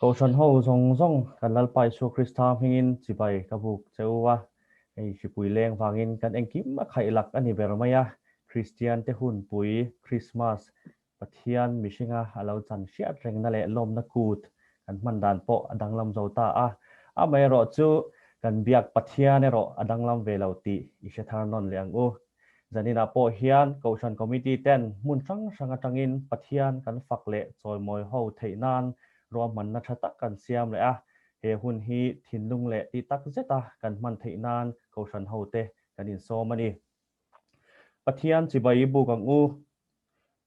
Kohhran ho zawng zawng kan Lalpa Isua Krista hmingin chibai ka buk che u a, hei hripui leng vangin kan engkim a khaih lak a ni ber mai a, Kristian te hunpui Krismas Pathian mihringa a lo chan hriat rengna leh lawmna kut kan hman dan pawh a danglam zo ta a, amaherawh chu kan biak Pathian erawh a danglam ve lo tih i hre thar nawn leh ang u. Zaninah pawh hian Kohhran Committee ten hmun hrang hrang atangin Pathian kan fak leh chawimawi ho theih nan ruahmanna tha tak kan siam leh a, he hun hi thinlung leh tih tak zeta kan hman theih nan Kohhran hote kan insawm a ni. Pathian chibai i buk ang u.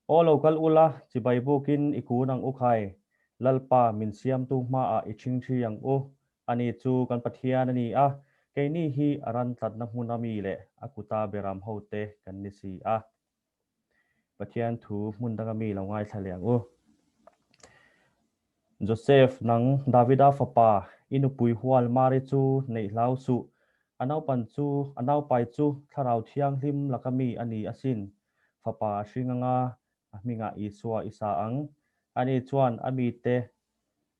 Aw lo kal ula, chibai bukin i kun ang u khai. Lalpa min siamtu hmaah i ṭhingṭhi ang u. Ani chu kan Pathian a ni a, keini hi a ran tlatna hmuna mi leh a kuta beram hote kan ni si a. Pathian thu hmun danga mi lo ngaithla leh ang u. Joseph, nang Davida fapa, i nupui hual Mari chu neih hlau suh. A naupan chu, a naupai chu Thlarau Thianghlim laka mi a ni asin. Fapa a hring anga, a hmingah Isua i sa ang. Ani chuan a mite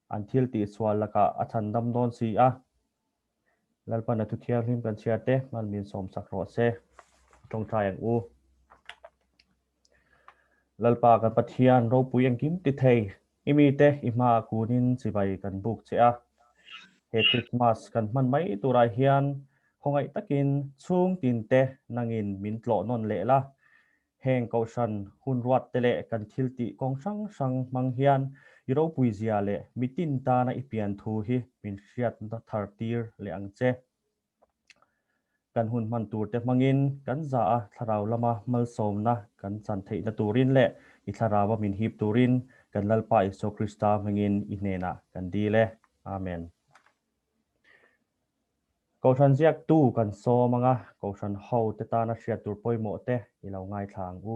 an thil tihsual lakah a chhandam dawn si a. Lalpan a thu thianghlim kan chhiar te hman min sawmsak rawh se. Tawngtai ang u. Lalpa kan Pathian ropui engkim ti thei, i mite i hmaah kunin chibai kan buk che a. He Christmas kan hman mai turah hian khawngaih takin chhung tinte nangin min tlawh nawn leh la. Heng kohhran hun ruat te leh kan thil tih kawng hrang hrang hmang hian i ropui zia leh mitin tana i pian thu hi min hriatna thar tir leh ang che. Kan hun hman turte hmangin kan za a thlarau lama malsawmna kan chan theihna turin leh i thlaraua min hip turin kan Lalpa Isua Krista hmangin i hnenah kan dil e. Amen. Kohhran ziaktu kan sawm anga Kohhran ho te tana hriat tur pawimawh te i lo ngaithla ang u.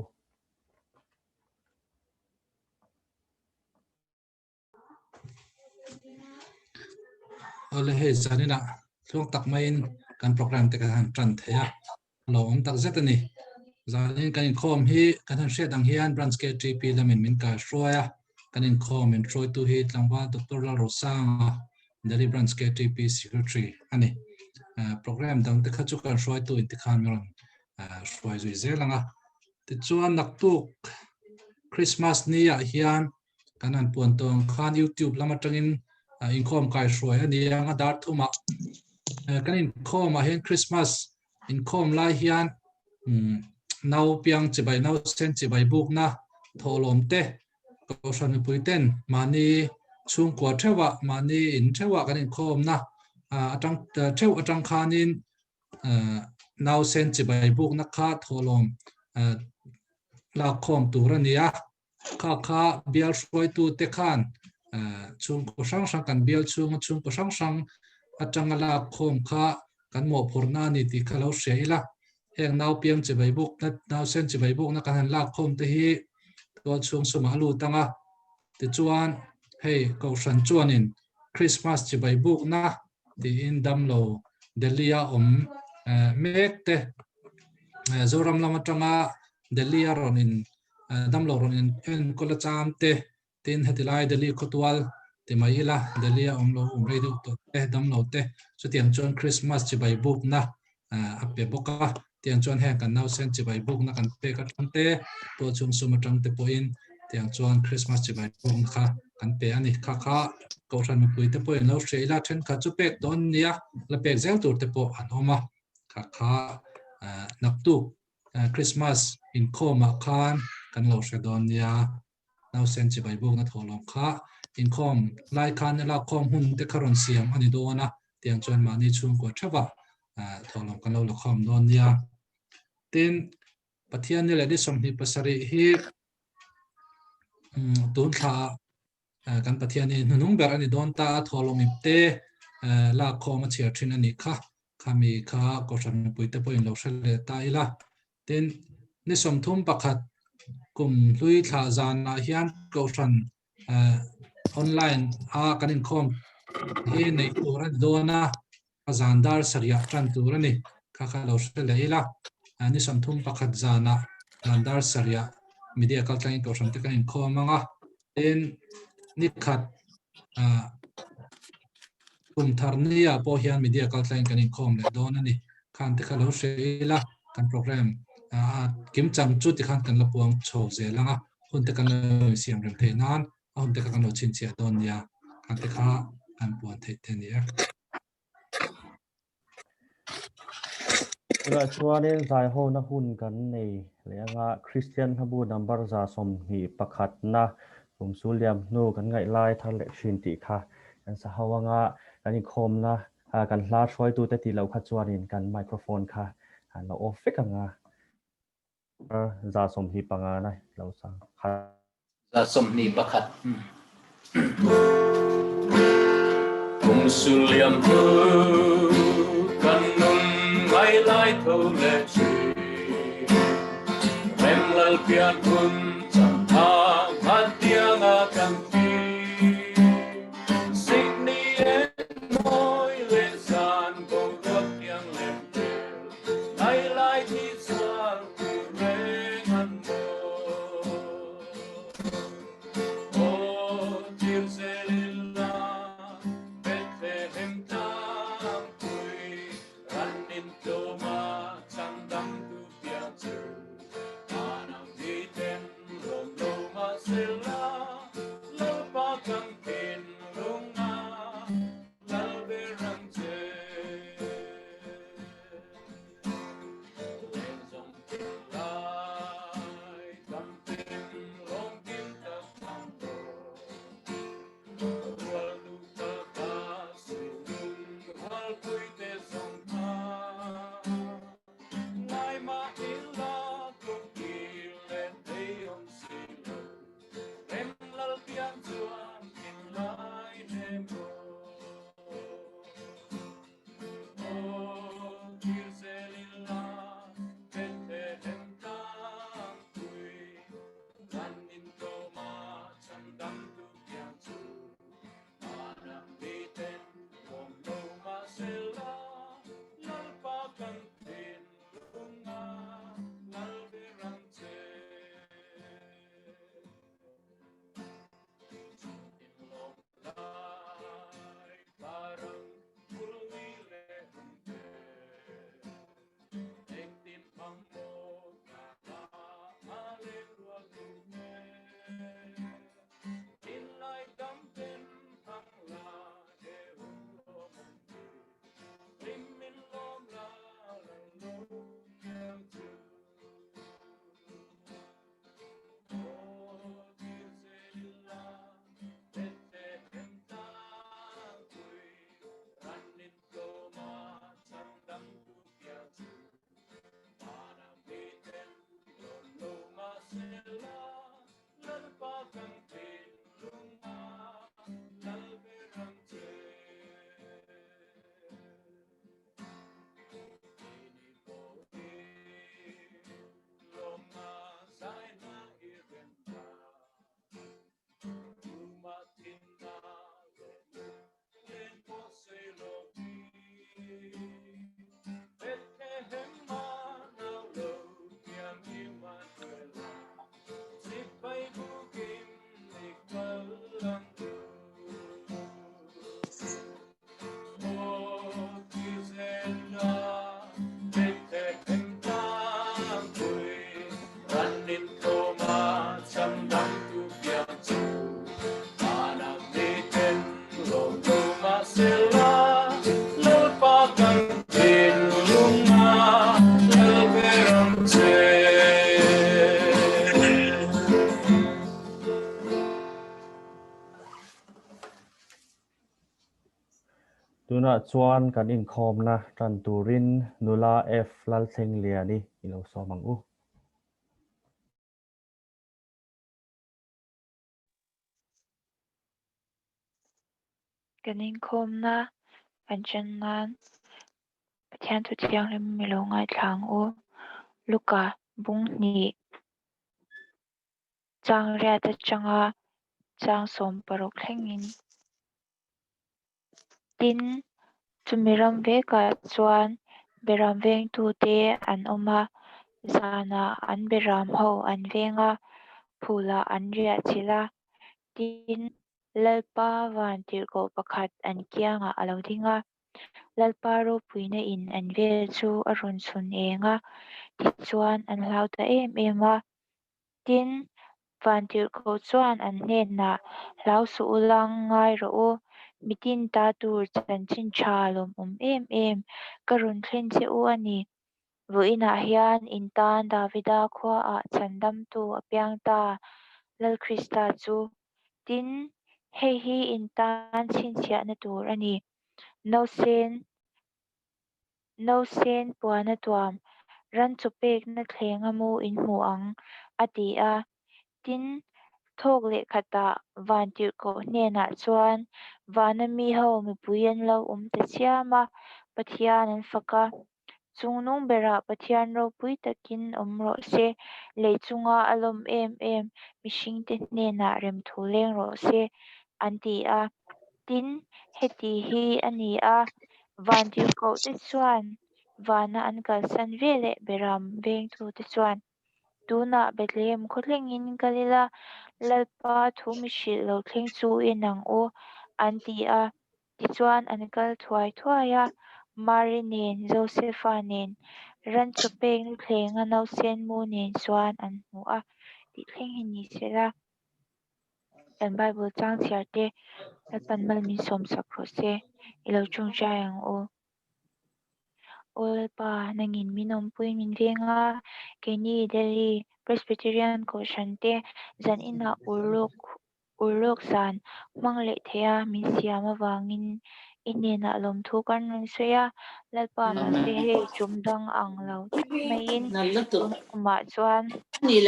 Awle hei zaninah tluang tak maiin kan program te kan han tan thei a, lo awm tak zet a ni. Zanin kan inkhawm hi kan han hriat ang hian Branch KTP lamin min kai hruai a, kan inkhawm min hruaitu hi Tlangval Doctor Lalrosanga, Delhi Branch KTP Secretary a ni. Program dang te kha chu kan hruaitu in tikhan min rawn hruai zui zel ang a. Tichuan naktuk Christmas ni ah hian Kan han puan tawh ang khan YouTube lam atangin inkhawm kai hruai a ni ang a dar thumah. Kan inkhawmah hian Christmas inkhawm lai hian nau piang chibai nau sen chibai bukna thawhlawm te kohhran mipui ten mahni chhungkua theuhah mahni in theuhah kan inkhawmna atang theuh atang khanin nau sen chibai bukna kha thawhlawm lakkhawm tur a ni a. Kha kha bial hruaitute khan chhungkaw hrang hrang kan bial chhunga chhungkaw hrang hrang atanga lak khawm kha kan mawhphurhna a ni tih kha lo hria ila. Heng nau piang chibai bukna, nau sen chibai bukna kan han lak khawm te hi tual chhung sumah a lut ang a. Tichuan hei Kohhran chuanin Krismas chibai bukna tiin damlo Delhi-a awm mek te Zoram lam atanga Delhi-a rawn in damlo rawn in enkawl a cham te tin heti lai Delhi khawtual ti mai ila Delhi a awm lo awm rei deuh tawh te damlo te chutiang chuan Christmas chibai bukna a pe bawk a tiang chuan heng kan nausen chibai bukna kan pek atang te tual chhung sum atang te pawhin tiang chuan Christmas chibai bukna kha kan pe a ni kha kha Kohhran mipui te pawhin lo hria ila thenkhat chu pek tawh an nia la pek zel tur te pawh an awm a kha kha naktuk Christmas inkhawmah khan kan lo hre dawn nia. Nausen chibai bukna thawhlawm kha inkhawm lai khan lakkhawm hun te kha rawn siam a ni dawn a, tiang chuan mahni chhungkua theuhah thawhlawm kan lo la khawm dawn nia. Tin, Pathian ni leh ni 27 hi tun thlaah Kan Pathian hi hnunung ber a ni dawn ta a, thawhlawm ip te lak khawm a chhiar thin a nih kha. Khami kha Kohhran mipui te pawhin lo hre leh ta ila. Tin, ni 31 kum hlui thlah zanah hian Kohhran online a kan inkhawm hi neih tur a ni dawn a. A zan dar sarih tan tur a ni. Kha kha lo hre leh ila. Ni 31 zanah zan dar sarih media kaltlangin kohhran te kan inkhawm ang a. Tin, ni khat. Kum thar nia pawh hian media kaltlangin kan inkhawm leh dawn a ni. Khan te kha lo hre ila kan program kimchang chu tikhan kan la puang chho zel ang a, hun te kan lo insiam rem theih nan a hun te kha kan lo chhinchhiah dawn nia. Khan te kha kan puan theih te a ni e. Tunah chuanin zaihawna hun kan nei leh anga Kristian hlabu number 21 na kum sul liam hnu kan ngaih lai thar leh thin tih kha kan sa ho anga kan inkhawmna kan hla hruaitute tih loh kha chuanin kan microphone kha an lo off vek anga 125 na lo sa kha. 21. Kum sul liam hnu kan nun ngai lai tho leh thin. Rem lal pian hun chantha khatianga kan thi. Sikni en mawi leh zan boruak tiang lem tel. Ngai lai thi chuan ku reng an mawi. Aw tir zelin la Bethlehem tlangpui ran in tlawma changdang tu piang chu Anang mi ten lawm lo mahsela Lalpa kan thinlunga Lal ber ang che. Leng zawng tin lai dam ten lawm kim tak ang aw. Rual duh taka sinung rual pui te zawng kha. Ngai mah ila kum kir leh thei awm si lo. Rem lal pian chuan thinlai hnem aw. Aw thil zel ila Bethlehem tlangpui Ran in tlawma chhandam tu piang chu Vanah miten lawm lo mahsela Lalpa kan thinlunga lal ber ang che. Chhungtin lawm lai parang kulmi leh hungte engtin hmang maw ka a leng rual duhne thinlai dam ten hmang la he hun lawmawm hi hlim min lawm la lal lo piang chu. Tunah chuan kan inkhawmna tan turin nula F Lalthlengliani i lo sawm ang u. Kan inkhawmna kan chen nan Pathian thu thianghlim mi lo ngaithla ang u. Luka bung hnih chang riat atanga chang 16 thlengin. Tin, chumi ram vekah chuan beram vengtute an awm a, zanah an beram ho an veng a, phulah an riah chilh a. Tin. Lalpa vantirhkoh pakhat an kiangah a lo ding a. Lalpa ropuina in an vel chu a rawn chhun eng a, tichuan an hlau ta em em a. Tin, vantirhkoh chuan an hnenah, Hlau suh u lang, ngai rawh u, mitin ta tur chanchin tha lawmawm em em ka rawn thlen che u a ni. Vawiinah hian in tan Davida khuaah chhandamtu a piang ta, Lal Krista chu. Tin, hei hi in tan chhinchhiahna tur a ni. Nausen Nausen puana tuam, ran chaw pekna thlenga mu in hmu ang, a ti a. Tin, thawk leh khatah Vantirhkoh hnenah chuan vana mi ho mipui an lo awm ta chiam a, Pathian an fak a. Chungnung berah Pathian ropui takin awm rawh se, lei chunga a lawm em em mihringte hnenah remthu leng rawh se, an ti a. Tin, heti hi a ni a, Vantirhkohte chuan vana an kalsan veleh Beram vengtute chuan, Tunah Bethlehem khawthlengin kal ila, Lalpa thu mi hrilh lo thleng chu en ang u, an ti a. Tichuan an kal thuai thuai a, Mari nen, Josefa nen, ran chaw pek nuthlenga nausen mu nen chuan an hmu a, tih thleng hi ni sela. Kan Bible chang chhiar te Lalpan mal min sawm sak rawh se, i lo tawngtai ang u. Aw Lalpa, nangin min awmpui min veng a, keini Delhi Presbyterian Kohhran te zan inah urlawk urlawk zan hmang leh thei a min siam avangin i hnenah lawmthu kan rawn sawi a, Lalpa mahse hei tum dang ang lo tak maiin tun kumah chuan i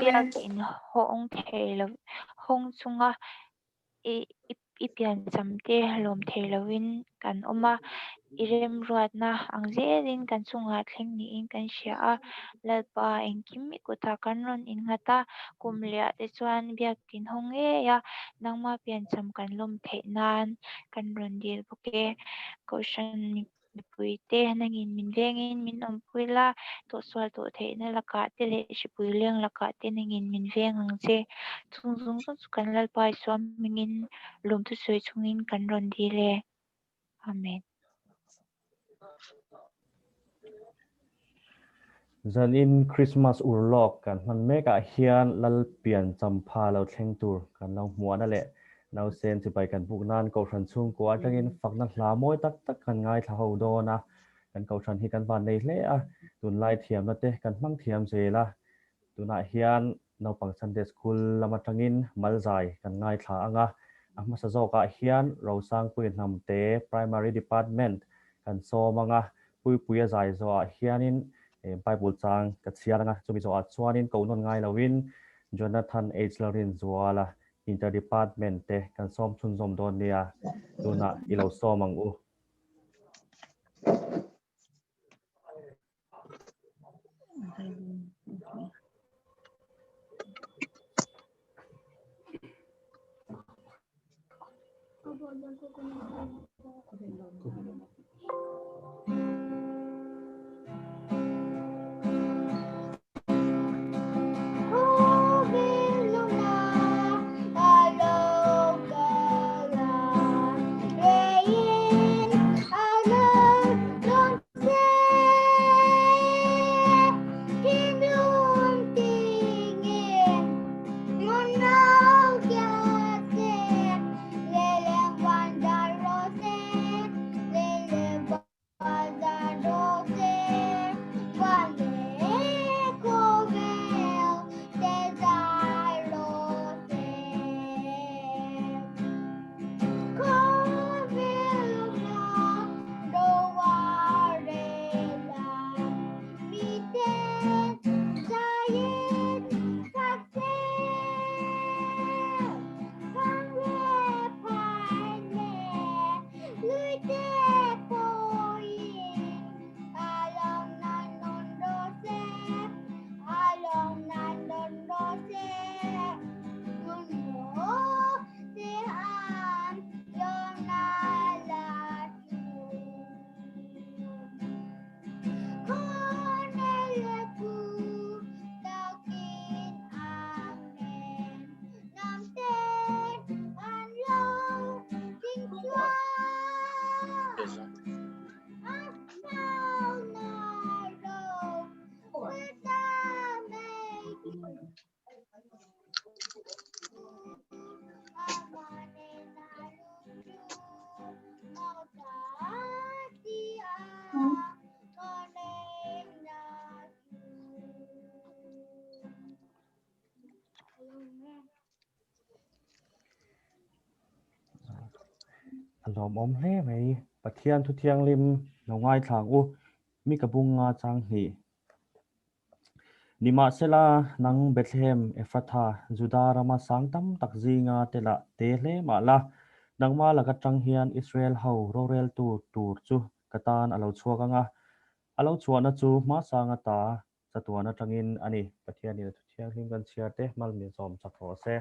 biakin hawng thei lo hawng chunga i i piancham te lawm thei loin kan awm a, i remruatna ang zelin kan chungah thleng niin kan hria a, Lalpa engkim i kutah kan rawn innghat a, kum lehah te chuan biakin hawng ngei a, nangma piancham kan lawm theih nan kan rawn dil bawk e. Kohhran mipuite nangin min vengin min awmpui la, tawhsual tawh theihna lakah te leh hripui leng lakah te nangin min veng ang che. Chung zawng zawng chu kan Lalpa Isua hmingin lawmthu sawi chungin kan rawn dil e. Amen. Zanin Krismas urlawk kan hman mekah hian Lal pian champha lo thleng tur kan lo hmuahna leh nausen chibai kan buk nan Kohhran chhungkua atangin fakna hla mawi tak tak kan ngaithla ho dawn a. Kan Kohhran hi kan van nei hle a, tunlai thiamna te kan hmang thiam zel a. Tunah hian Naupang Sunday School lam atangin Malzai kan ngaithla ang a, a hmasa zawkah hian Rosangpui Hnamte Primary Department kan sawm ang a, Puipuia zai zawhah hianin Bible chang ka chhiar ang a, chumi zawhah chuanin ko nawn ngai loin Jonathan H. Lalrinzuala Inter Department te kan sawm chhunzawm dawn nia, tunah i lo sawm ang u. A lawmawm hle mai. Pathian thu thianghlim lo ngaithla ang u. Mi ka bung nga chang hnih. Nimahsela, nang Bethlehem, Ephratha, Juda rama sang tam tak zinga te lah te hle mah la, nangma laka tang hian Israel ho roreltu tur chu ka tan a lo chhuak ang a, a lo chhuahna chu hmasanga ta chatuan atangin a ni. Pathianin a thu thianghlim kan chhiar te malmin sawm chak rawh se.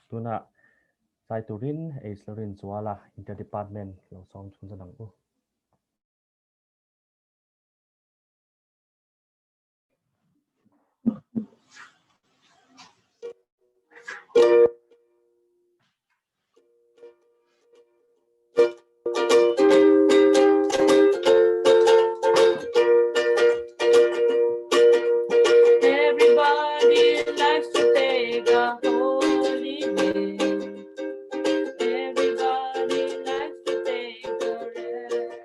Tunah zai turin Eislerin Zuala Inter Department lo sawm chhunzawm ang u. Everybody likes to take a holiday. Everybody likes to take a rest.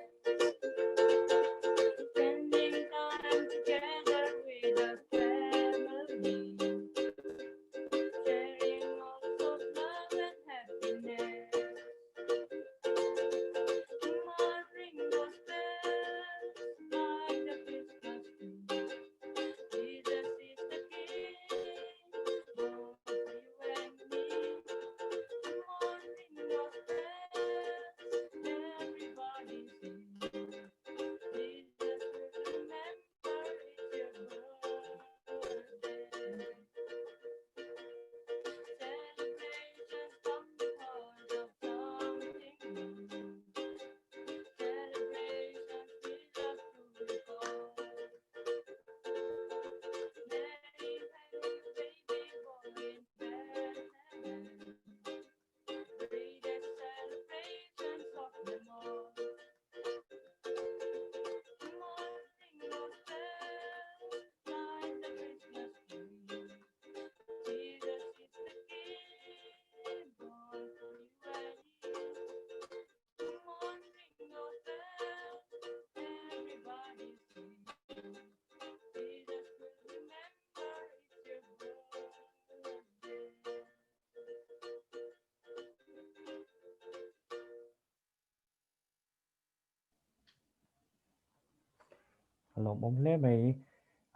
Spending time together with the family. Sharing all of love and happiness. Come on, ring those bells, light the Christmas tree. Jesus is the King, both for you and me. Come on, ring those bells, everybody sing. Jesus will remember it's your birthday. Celebrations come because of something new. Celebrations we love to recall. Mary had a baby boy in Bethlehem. Greatest celebrations of them all. Come on, ring those bells, light the Christmas tree. Jesus is the King, born for you and me. Come on, ring those bells, everybody sing. Jesus will remember it's your birthday. A lawmawm hle mai,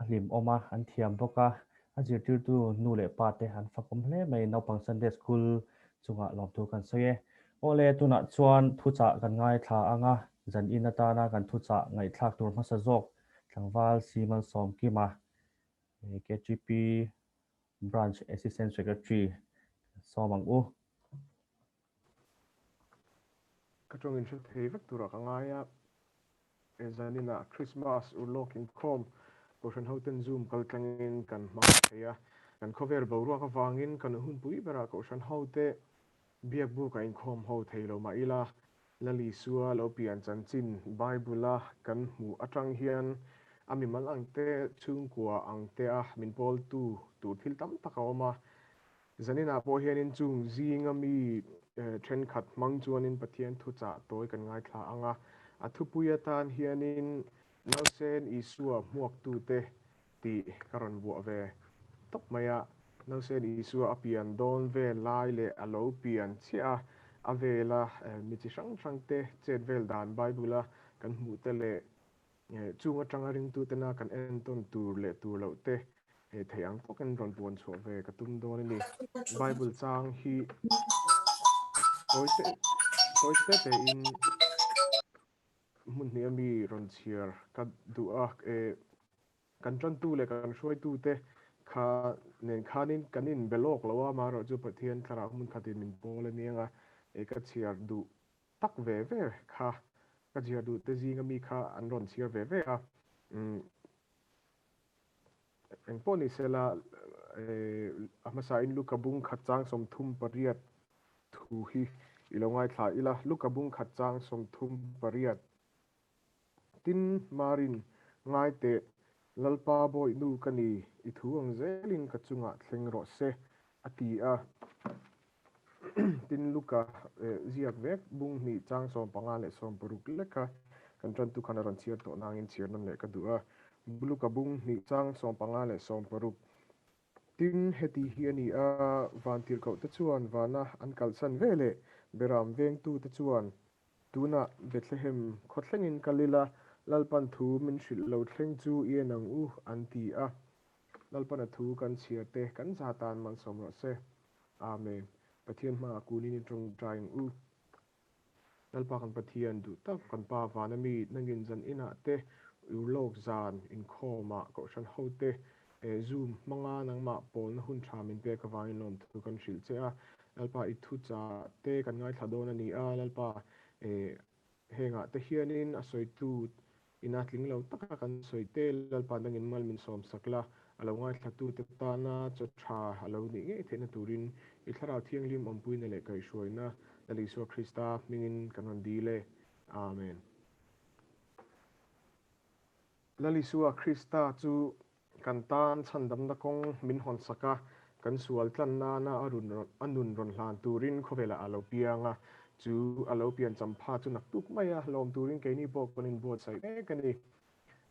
a hlimawm a, an thiam bawk a, a zirtirtu nu leh pa te an fakawm hle mai, naupang Sunday School chungah lawmthu kan sawi e. Awle, tunah chuan thuchah kan ngaithla ang a, zan in atana kan thuchah ngaihthlak tur hmasa zawk tlangval Si Malsawmkima, KTP Branch Assistant Secretary sawm ang u. Ka tawng in hre thei vek turah ka ngai a, he zaninah Christmas urlawk inkhawm Kohhran hoten Zoom kal tlangin kan hmang thei a, kan khawvel boruak avangin kan hunpui berah Kohhran hote biakbuk a inkhawm ho thei lo mah ila, Lal Isua lo pian chanchin Bible-a kan hmuh atang hian a mimal ang te, chhungkua ang te a min pawltu tur thil tam tak a awm a, Zaninah pawh hianin chung zinga mi thenkhat hmang chuanin Pathian thuchah tawi kan ngaithla ang a, a thupui atan hianin Nausen Isua hmuaktute tih ka rawn buah ve tawp mai a. Nausen Isua a pian dawn vel lai leh a lo pian chiah a, a vela mi chi hrang hrangte chet vel dan Bible-a kan hmuhte leh Chung atanga ringtutena kan entawn tur leh tur loh te theih ang tawkin rawn puan chhuah ve ka tum dawn a ni. Bible chang hi tawi te tawi te tein hmun hnih ami rawn chhiar ka duh a. Kan tantu leh kan hruaitute kha nen khanin kan inbe lawk lo a, amaherawhchu Pathian thlarau hmun khatin min pawl a niang a, ka chhiar duh tak ve ve kha ka chhiar duh te zinga mi kha an rawn chhiar ve ve a, umm engpawh ni sela a hmasain Luka bung khat chang 38 thu hi i lo ngaithla ila, Luka bung khat chang 38 Tin Marin ngai teh Lalpa bawihnu ka ni, i thu ang zelin ka chungah thleng rawh se a ti a. Tin Luka ziak vek bung hnih chang 15 leh 60 leka Kan tantu khan a rawn chhiar tawh nangin chhiar nawn leh ka duh a. Luka bung hnih chang 15 leh 60. Tin, heti hi a ni a, vantirhkohte chuan vana an kalsan ve leh beram vengtute chuan tunah Bethlehem khaw thlengin kal ila, Lalpan thu min hrilh lo thleng chu i en ang u, an ti a. Lalpana thu kan chhiar te kan za tan malsawm rawh se. Amen. Pathian hmaah kunin i tawngtai ang u. Lalpa kan Pathian duh tak kan Pa vana mi nangin zan inah te urlawk zan inkhawmah kohhran ho te Zoom hmanga nangmah pawlna hun tha min pek avangin lawmthu kan hrilh che a. Lalpa i thu chah te kan ngaithla dawn a ni a. Lalpa hengah te hianin a sawitu Ina tling lo taka kan sawi te Lalpa dangin mal min sawm sak la, a lo ngaithlatute tana chaw tha a lo nih ngei theihna turin i Thlarau Thianghlim awmpuina leh kaihhruaina Lal Isua Krista hmingin kan rawn dil e. Amen. Lal Isua Krista chu Kan tan chhandamna kawng min hawn sak a, kan sual tlan nana a run a nun rawn hlan turin khawvelah a lo piang a, chu a lo pian champha chu naktuk mai a, lawm turin keini pawh kan inbuatsaih mek a ni.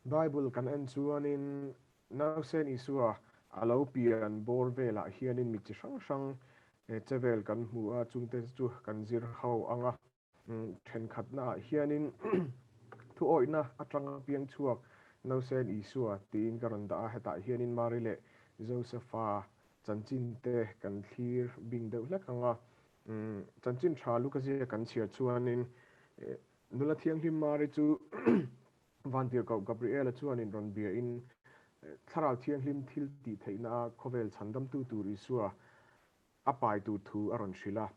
Bible kan en chuanin Nausen Isua a lo pian bawr velah hianin mi chi hrang hrang chevel kan hmu a, chungte chu kan zir ho ang a. Thenkhatnaah hianin thuawihna atanga piang chhuak Nausen Isua tiin ka rawn dah a, hetah hianin Mari leh Josefa chanchin te kan thlir bing deuh hlek ang a. Chanchin tha Luka zia kan chhiar chuanin nula thianghlim Mari chu Vantirhkoh Gabriela chuanin rawn biain Thlarau Thianghlim thil tih theihna khawvel chhandamtu tur Isua a pai tur thu a rawn hrilh a.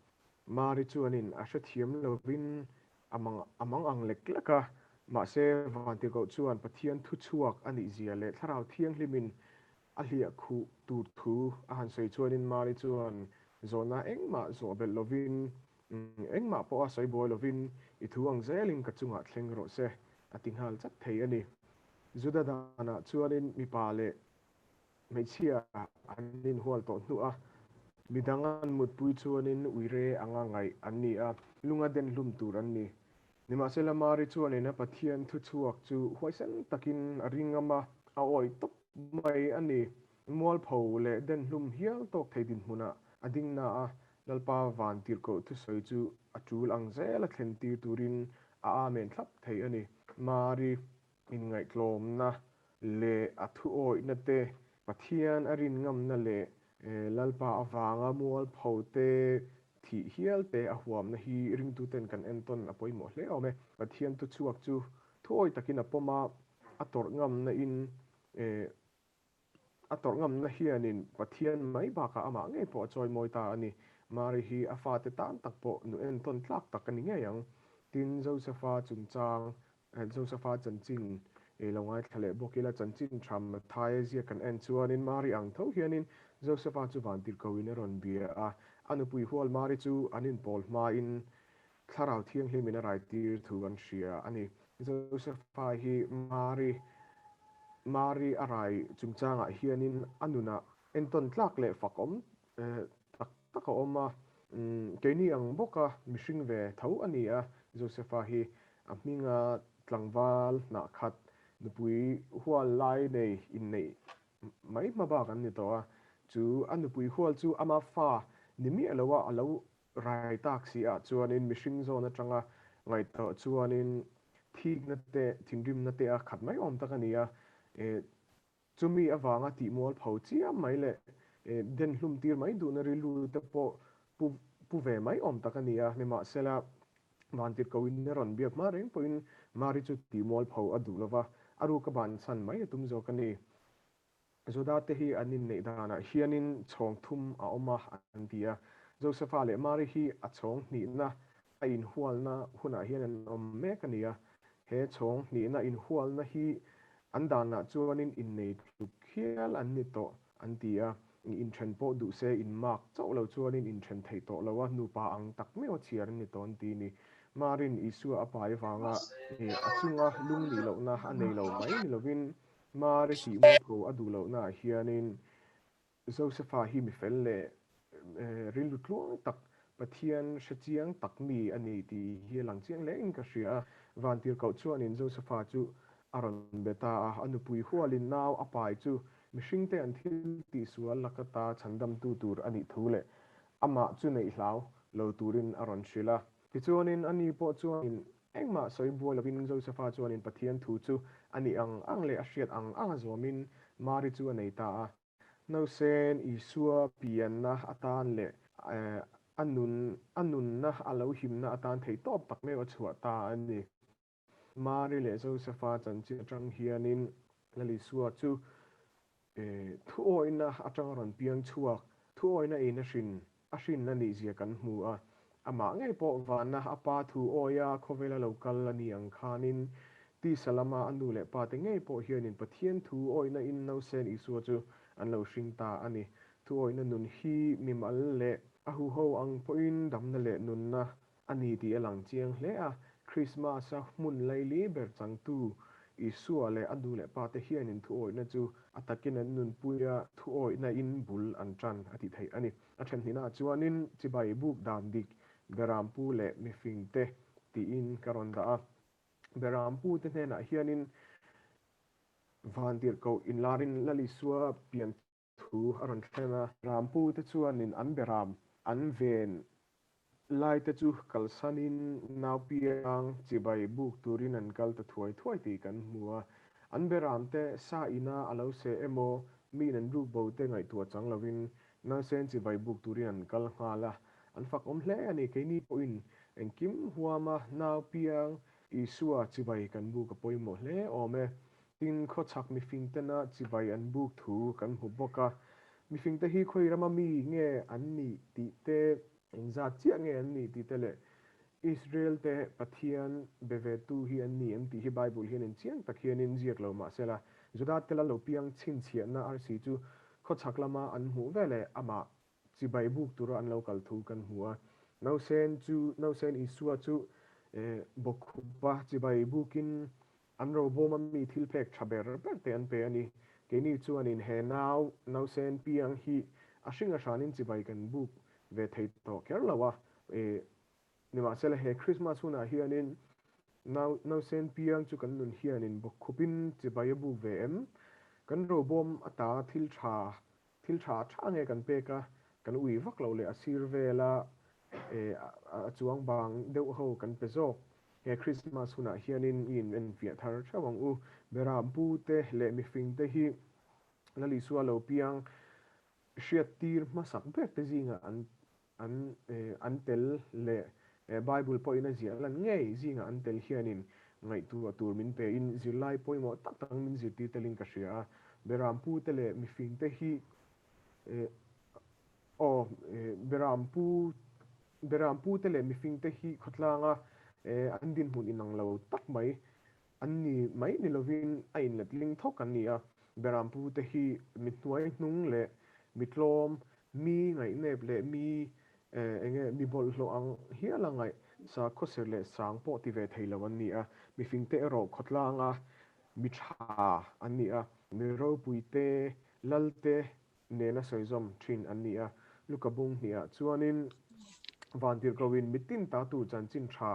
Mari chuanin a hrethiam lovin a mang a mang ang lek lek a, mahse Vantirhkoh chuan Pathian thu chhuak a nih zia leh Thlarau Thianghlimin a hliah khuh tur thu a han sawi chuanin Mari chuan zawhna engmah zawh belh lovin, engmah pawh a sawi buai lovin i thu ang zelin ka chungah thleng rawh se a ti nghal chat thei a ni. Juda danah chuanin mipa leh Hmeichhia an inhual tawh hnu a, midang an mutpui chuanin uire anga ngaih an ni a, lunga den hlum tur an ni. Nimahsela Mari chuanin a Pathian thuchhuak chu huaisen takin a ring ngam a, a awih tawp mai a ni. Mualpho leh den hlum hial tawk thei dinhmunah a ding na a, Lalpa van tirhkoh thusawi chu a tul ang zela thlen tir turin a amen thlap thei a ni. Mari inngaihtlawmna leh a thuawihna te, Pathian a rin ngamna leh Lalpa avanga mualpho te, thih hial te a huamna hi ringtuten kan entawn a pawimawh hle awm e. Pathian thuchhuak chu thuawih takin a pawm a, a tawrh ngamna in A tawrh ngamna hianin Pathian mai bakah amah ngei pawh a chawimawi ta a ni. Mari hi a fate tan tak pawh nu entawn tlak tak a ni ngei ang. Tin, Josefa chungchang, Josefa chanchin ei lo ngaithla leh bawk ila, chanchin tha Matthaia ziak kan en chuanin Mari ang tho hianin Josefa chu vantirhkohin a rawn bia a. A nupui hual Mari chu an inpawl hmain Thlarau Thianghlimin a raitir thu an hria a ni. Josefa hi Mari, Mari a rai chungchangah hianin a nunah entawn tlak leh fakawm tak tak a awm a. Keini ang bawka mihring ve tho a ni a. Josefa hi a hminga tlangval hnah khat, nupui hual lai nei inneih mai hma bak an ni tawh a. Chu a nupui hual chu ama fa ni miah loa a lo Rai tak si ah chuanin mihring zawn atanga ngaihtuah chuanin thikna te, thinrimna te a khat mai awm tak a ni a. Chumi avanga tihmual pho chiam mai leh den hlum tir mai duhna rilru te pawh pu pu ve mai awm tak a ni a. Nimahsela, Vantirhkohin a rawn biak hma reng pawhin Mari chu tihmual pho a duh lova, a ruka bansan mai a tum zawk a ni. Juda te hi an inneih danah hianin chhawng thum a awm a an ti a. Josefa leh Mari hi a chhawng hnihna a inhualna hunah hian an awm mek a ni a. He chhawng hnihna inhualna hi an danah chuanin innei tluk hial an ni tawh an ti a. Inthen pawh duh se inmak chauh lo chuanin inthen theih tawh lo a, nupa ang tak meuh a chhiar an ni tawh an ti a ni. Marin Isua a pai avanga a chunga lung nih lohna a nei lo mai ni lovin Mari tih mualpho a duh lohnaah hianin Josefa hi mi fel leh rilru tluang tak, Pathian hre chiang tak mi a ni tih hi a lang chiang hle in ka hria a. Vantirhkoh chuanin Josefa chu a rawn be ta a, a nupui hualin nau a pai chu mihringte an thil tihsual laka ta chhandamtu tur a nih thu leh amah chu neih hlau lo turin a rawn hrilh a. Tichuanin ani pawh chuanin engmah sawi buai lovin Josefa chuanin Pathian thu chu a nih ang ang leh a hriat ang ang a zawmin Mari chu a nei ta a. Nausen Isua pianna atan leh a nun a nunna a lo himna atan thei tawp tak meuh a chhuah ta a ni. Mari leh Josefa chanchin atang hianin Lal Isua chu thuawihna atanga rawn piang chhuak, thuawihna in a hrin a hrin a nihzia kan hmu a. Amah ngei pawh vana a pa thu awia khawvela lo kal a ni ang khanin tisa lama a nu leh pa te ngei pawh hianin Pathian thu awihna in nausen Isua chu an lo hring ta a ni. Thu awihna nun hi mimal leh a huho ang pawhin damna leh nunna a ni tih a lang chiang hle a, Krismas-a hmun laili ber changtu Isua leh a nu leh pate hianin thuawihna chu a takin an nunpui a, thuawihna-in bul an tan a tih theih a ni. A then hnihnaah chuanin chibai buk dan dik Berampu leh mifingte tiin ka rawn dah a. Berampute hnenah hianin vantirhkoh inlarin Lal Isua pian Thu a rawn thlen a. Rampute chuanin an beram an ven laite chu kalsanin naupiang chibai buk turin an kal ta thuai thuai tih kan hmu a. An beramte sa ina a lo seh emaw, miin an ruk bo te ngaihtuah chang lovin nausen chibai buk turin an kal nghal a. An fak awm hle a ni. Keini pawhin engkim huama naupiang Isua chibai kan buk a pawimawh hle awm e. Tin, khawchhak mifingtena chibai an buk thu kan hmu bawk a. Mifingte hi khawi rama mi nge an nih tih te, engzat chiah nge an nih tih te leh Israel te Pathian be ve tu hi an ni em tih hi Bible hianin chiang tak hianin ziak lo mah sela, Juda te lal lo piang chhinchhiahna arsi chu khawchhak lama an hmuh veleh amah chibai buk tura an lo kal thu kan hmu a. Nausen chu, Nausen Isua chu bawkkhupa chibai bukin an robawma mi thil pek tha ber ber te an pe a ni. Keini chuanin he nau, nausen piang hi a hring a hranin chibai kan buk ve thei tawh kher lo a. Nimahsela he Krismas hunah hianin nau, nausen piang chu kan nun hianin bawkkhupin chibai a buk ve em? Kan robawm ata thil tha Thil tha tha nge kan pek a, kan ui vak loh leh a sir vela a chuang bang deuh ho kan pe zawk. He Christmas hunah hianin i in enfiah thar theuh ang u. Beram pu te leh mifing te hi Lal Isua lo piang hriattir hmasak ber te zingah an an an tel leh Bible pawhin a ziah lan ngei zingah an tel hianin ngaihtuah tur min pein zirlai pawimawh tak tak min zirtir telin ka hria a. Berampu te leh mifing te hi aw Berampu Berampu te leh mifing te hi khawtlanga an dinhmun inang lo tak mai an ni mai ni lovin a inletling thawk an ni a. Berampu te hi mi hnuai hnung leh mi tlawm Mi ngaihnep leh mi eng nge mi bawlhhlawh ang hial a ngaih sakhawser leh sang pawh ti ve thei lo an ni a, mifingte erawh khawtlanga mi tha an ni a, mi ropuite, lalte nena sawizawm thin an ni a. Luka bung hniah chuanin vantirhkohin mitin ta tur chanchin tha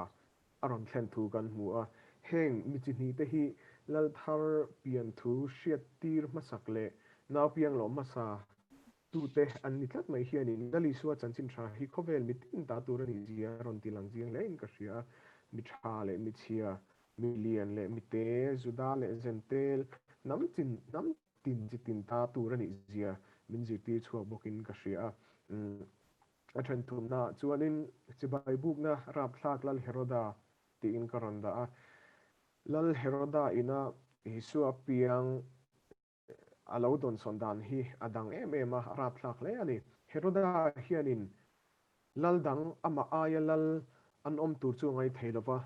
a rawn thlen thu kan hmu a, heng mi chi hnihte hi lal thar pian thu hriattir hmasak leh naupiang lawh hmasa tute an ni tlat mai hianin Lal Isua chanchin tha hi khawvel mi tin ta tur a nih zia a rawn ti lang chiang hle in ka hria a, mi tha leh mi chhia, mi lian leh mi te, Juda leh Zentel, hnam chin hnam tin chi tin ta tur a nih zia min zirtir chhuak bawkin ka hria a. A then thumnaah chuanin chibai bukna rapthlak Lal Heroda tiin ka rawn dah a, Lal Heroda ina Isua piang A lo dawnsawn dan hi a dang em em a, a rapthlak hle a ni. Heroda hianin lal dang amah aia lal an awm tur chu a ngai thei lo va,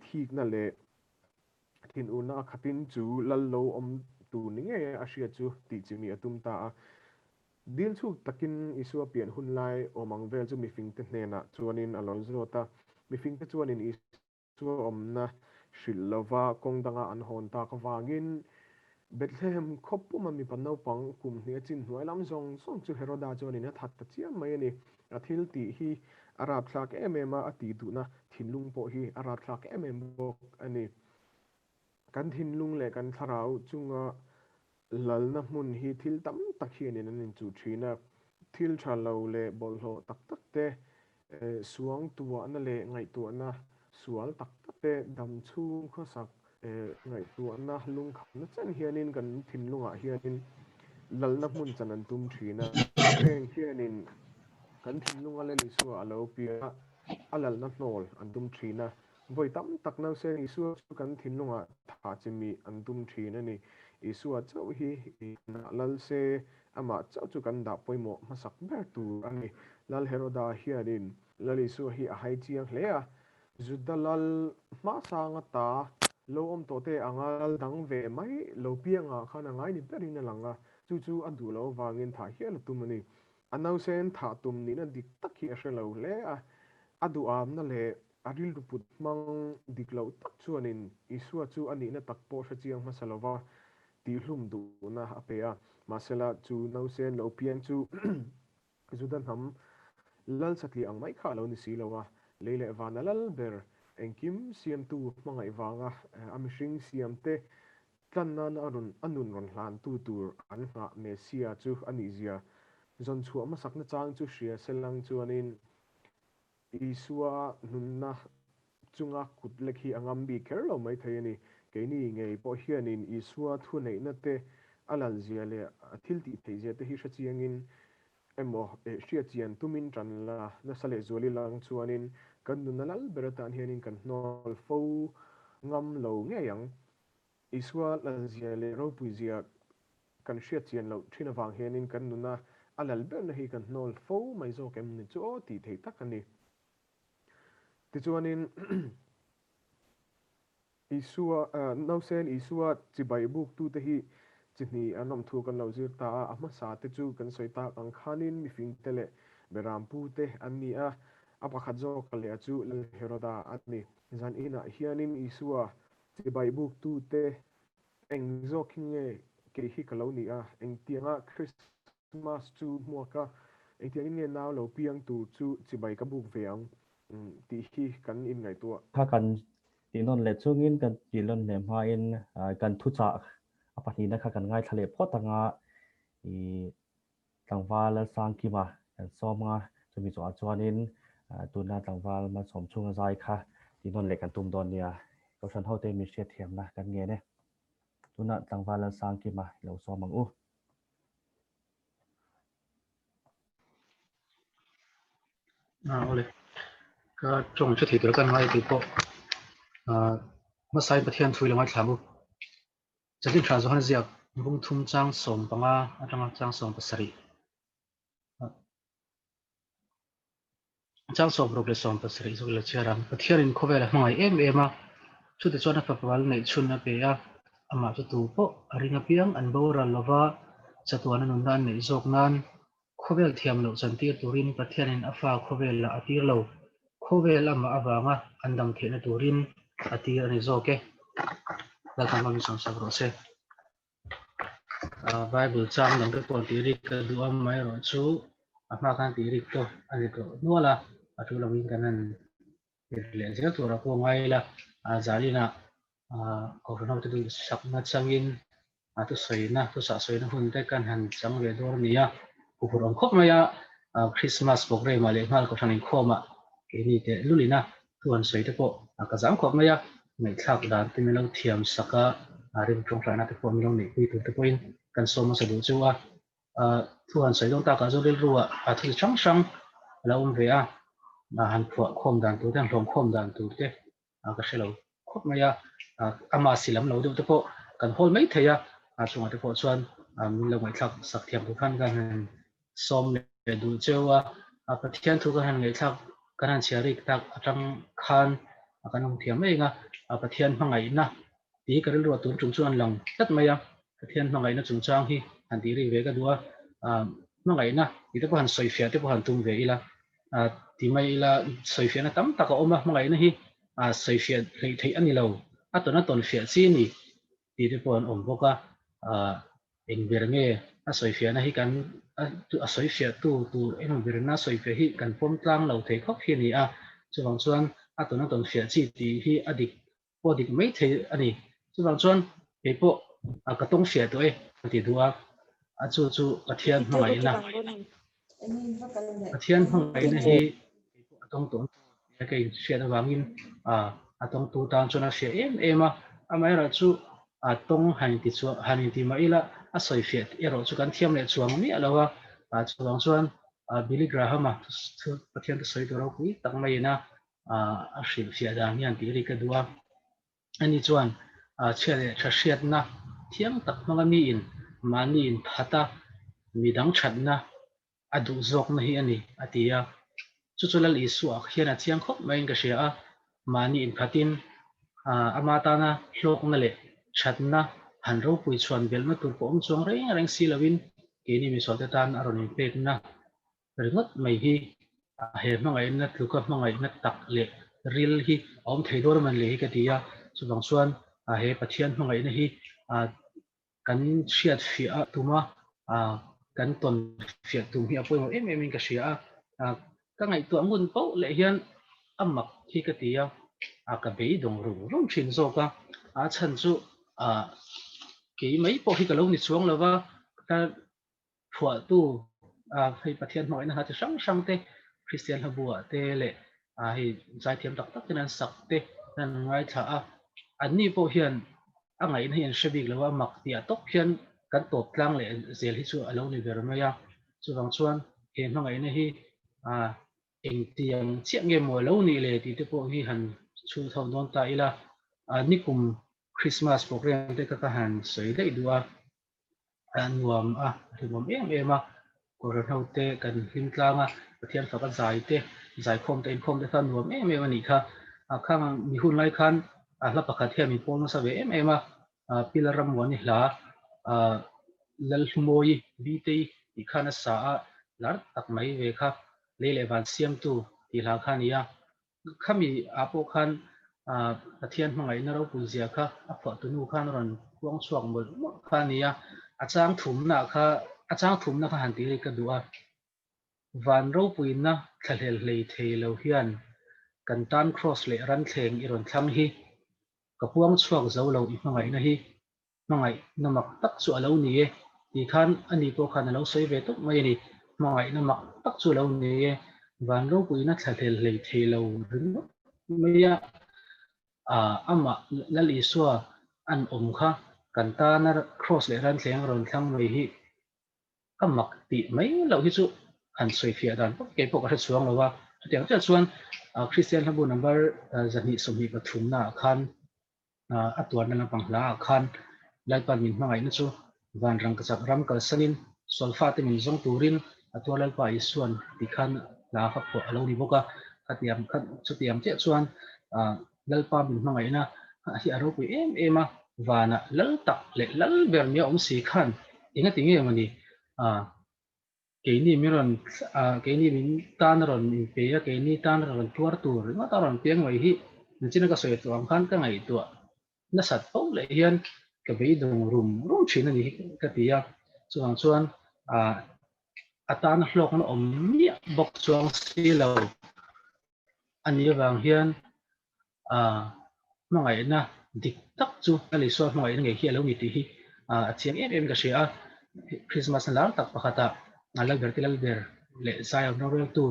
thikna leh thinurna a khatin chu lal lo awm tur ni ngei a hriat chu tih chimih a tum ta a. Dil chhuk takin Isua pian hun lai awm ang vel chu mifingte hnenah chuanin a lo zawt a, mifingte chuanin Chu awmna hrilh lova kawng danga an hawn tak avangin Bethlehem khaw puma mipa naupang kum hnih a chin hnuai lam zawng zawng chu Heroda chuanin a that ta chiam mai a ni. A thil tih hi A rapthlak em em a, a tih duhna thinlung pawh hi a rapthlak em em bawk a ni. Kan thinlung leh kan thlarau chunga lalna hmun hi thil tam tak hianin an inchuh thin a. Thil tha lo leh bawlhhlawh tak tak te, suangtuahna leh ngaihtuahna sual tak tak te, dam chhung khawsak ngaihtuahna lungkhamna chen hianin kan thinlungah hianin lalna hmun chan an tum thin a. Heng hianin kan thinlunga Lal Isua a lo pian a, a lalna hnawl an tum thin a. Vawi tam tak nause Isua chu kan thinlungah thah chimih an tum thin a ni. Isua chauh hi nah lal se, amah chauh chu kan dah pawimawh hmasak ber tur a ni. Lal Heroda hianin Lal Isua hi a hai chiang hle a, Juda lal hmasanga ta lo awm tawh te anga lal dang ve mai lo piangah khan a ngai ni berin a lang a, chu chu a duh loh avangin thah hial a tum a ni. A nausen thah tum nihna dik tak hi a hre lo hle a, a duhamna leh a rilru put hmang dik loh tak chuanin Isua chu a nihna tak pawh hre chiang hmasa lova tihhlum duhna a pe a. Mahsela chu nausen lo piang chu Juda hnam lal satliah ang mai kha a lo ni si lo a, lei leh vana lal ber engkim siamtu hmangaih vanga a mihring siamte tlan nana a rawn a nun rawn hlantu tur an nghah Messia chu a nihzia zawn chhuah hmasakna chang chu hria selang chuanin Isua nunna chunga kut lek hi a ngam bik kher lo mai thei a ni. Keini ngei pawh hianin Isua thuneihna te, a lalzia leh a thil tih theihzia te hi hre chiangin emaw hriat chian tumin tan la nasa leh zual ilang chuanin kan nunna lal ber atan hianin kan hnawl fo ngam lo ngei ang. Isua lalzia leh ropuizia kan hriat chian loh thin avang hianin kan nuna a lal berna hi kan hnawl fo mai zawk em ni chu aw tih theih tak a ni. Tichuanin Isua, nausen Isua chibai buktute hi chi hnih an awm thu kan lo zir ta a, a hmasa te chu kan sawi tak ang khanin mifingte leh berampute an ni a, a pakhat zawk leh a chu Lal Heroda a ni. Zan inah hianin Isua Chibai buktute eng zawk hi nge kei hi ka lo ni a, engtianga Christmas chu hmuak a, engtiangin nge nau lo piang tur chu chibai ka buk ve ang tih hi kan inngaihtuah. Kha kan tih nawn leh chungin kan tih nawn leh hmain kan thuchah a pahnihna kha kan ngaithla leh phawt anga i Tlangval Lalsangkima kan sawm anga chumi zawhah chuanin tuna tlangval malsawm chhunga zai kha tih nawn leh kan tum dawn nia. Kohhran hote min hriatthiamna kan ngen e. Tuna tlangval Lalsangkima i lo sawm ang u. Awle, ka tawng hre thei tur ka ngai tih pawh hmasai Pathian thu i lo ngaithla ang u. Chanchin tha Johan ziak bung thum chang 15 atanga chang 17 chang 60 leh 17 zawk ila chhiar ang. Pathianin khawvel a hmangaih em em a, chute chuan a fapal neih chhun a pe a, amah chu tu pawh a ring apiang an boral lova chatuana nunna an neih zawk nan Khawvel thiam loh chantir turin Pathianin a fa khawvelah a tir lo. Khawvel amah avanga an dam theihna turin a tir a ni zawk e. Lalpan hmangin sawmsak rawh se. Bible chang dang te pawh tih rik ka duh a, amaherawh chu a hma khan tih rik pawh a ni tawh nual a, a tul angin kan han tir leh zel turah pawh ngai ila, zalinah Kohhran hote duhsakna changin a thusawina, thusah sawina hun te kan han chang ve dawn a ni a, huphurh awm khawp mai a, Christmas program ah leh nghal Kohhran inkhawmah keini teh lulin a thu han sawi te pawh ka zam khawp mai a, ngaihthlak dan te min lo thiam sak a, rim tawngtaina te pawh min lo neihpui tur te pawhin kan sawm hmasa duh chu a, thu han sawi dawn takah chuan rilru ah thil hrang hrang a lo awm ve a, han phuah khawm dan tur te, han hlawm khawm dan tur te ka hre lo khawp mai a, ama si lam lo deuh te pawh kan hawl mai thei a, a chungah te pawh chuan min lo ngaihthlak sak thiam tur khan kan han sawm leh duh cheu a, Pathian thu kan han ngaihthlak kan han chhiar rik tak atang khan kan awm thiam mai ang a, Pathian hmangaihna tih ka rilru a tun tum chu an lang tlat mai a, Pathian hmangaihna chungchang hi han tih rik ve ka duh a, hmangaihna tih te pawh han sawifiah te pawh han tum ve ila Ti mai ila sawifiahna tam tak a awm a, hmangaihna hi sawifiah hleih theih a ni lo, a tawn a tawn fiah chi a ni tih te pawh an awm bawk a, eng ber nge A sawifiahna hi kan a sawifiahtu tur emaw birna sawifiah hi kan pawm tlang lo thei khawp hi a ni a. Chuvang chuan a tawn a tawn fiah chi tih hi a dik pawh dik mai thei a ni. Chuvang chuan kei pawh ka tawng fiah tawh e ka ti duh a, a chu chu Pathian hmangaihna Pathian hmangaihna hi kei pawh ka tawng tawh nia ka inhriat avangin a tawngtu tan chuan a hria em em a, amaherawhchu a tawng han inti chu han inti mah ila a sawi fiah erawh chu kan thiam leh chuang miah lo a, chuvang chuan Billy Graham-a thu Pathian thusawi tur ropui tak maiin a a hrilhfiah dan hian tih ri ka duh a. Ani chuan chhia leh tha hriatna thiam tak hmanga miin mahni inphat a, midang thatna a duh zawkna hi a ni, a ti a. Chu chu Lal Isua hian a chiang khawp maiin ka hria a, mahni inphatin ama tana hlawkna leh thatna han ropui chhuan belhna tur pawh awm chuang reng reng si loin keini misualte tan a rawn inpekna ringawt mai hi he hmangaihna tluka hmangaihna tak leh ril hi a awm thei dawn a man le hi ka ti a, chuvang chuan he Pathian hmangaihna hi kan hriat fiah a tum a, kan tawn fiah tum hi a pawimawh em em in ka hria a, ka ngaihtuah ngun poh leh hian a mak hi ka ti a, ka beidawng rum rum thin zawk a, a chhan chu kei mai pawh hi ka lo ni chuang lo va, ka phuahtu hei Pathian hmangaihna hla chi hrang hrang te Kristian hla buah te leh hei zaithiam tak tak ten an sak te an ngaithla a, anni pawh hian a ngaihna hi an hre bik lo a, mak tih ah tawp hian kan tawp tlang leh zel hi chu a lo ni ber mai a, chuvang chuan he hmangaihna hi engtiang chiah nge maw a lo nih le tih te pawh hi han chhun tho dawn ta ila, nikum Christmas program te kha ka han sawi daih duh a. a nuam a, a hlimawm em em a, Kohhran ho te kan hlim tlang a, Pathian fak a zai te, zaikhawm te inkhawm te kha nuam em em a nih kha. A khang mi hun lai khan a hla pakhat hian min pawl nasa ve em em a, Pilar Rammuani hla Lalhlumawi Bitei tih khan a sa a, lar tak mai ve kha, Lei leh Van Siamtu tih hla kha a ni a. Khami ah pawh khan Pathian hmangaihna ropui zia kha a phuahtunu khan a rawn puang chhuak mawlh mawlh kha a ni a, a chang thumna kha a chang thumna kha han tih rik ka duh a, Van ropuina thlahlel hlei thei lo hian kan tan Kraws leh ranthleng i rawn thlang hi ka puang chhuak zo lo i hmangaihna hi Hmangaihna mak tak chu a lo ni e tih khan ani pawh khan a lo sawi ve tawp mai a ni. Hmangaihna mak tak chu a lo ni e, van ropuina thlahlel hlei thei lo ringawt mai a, amah Lal Isua an awm kha kan tana Kraws leh ranthleng a rawn thlang mai hi a mak tih mai loh hi chu han sawi fiah dan vak kei pawh ka hre chhuang lo a. Chutiang chiah chuan Kristian hlabu number 223 naah khan a tuarna lampang hla ah khan Lalpan min hmangaihna chu van rangkachak ram kalsanin sual fate min zawng turin a tuar Lalpa Isuan tih khan hla kha phuah a lo ni bawk a, khatiang kha chutiang chiah chuan Lalpa min hmangaihna hi a ropui em em a, vanah lal tak leh lal ber nia awm si khan engati nge mawni Keini min rawn keini min tan a rawn inpe a, keini tan a rawn tuar tur ringawt a rawn piang mai hi nichina ka sawi tawh ang khan ka ngaihtuah nasat fo leh hian ka beidawng rum rum thin a ni hi ka ti a. Chuvang chuan a tana hlawkna awm miah bawk chuang si lo a nih avang hian hmangaihna dik tak chu Lal Isua hmangaihna ngei hi a lo ni tih hi a chiang em em ka hria a. Christmas na lar tak pakhatah Lalber te Lalber leh Zion roreltu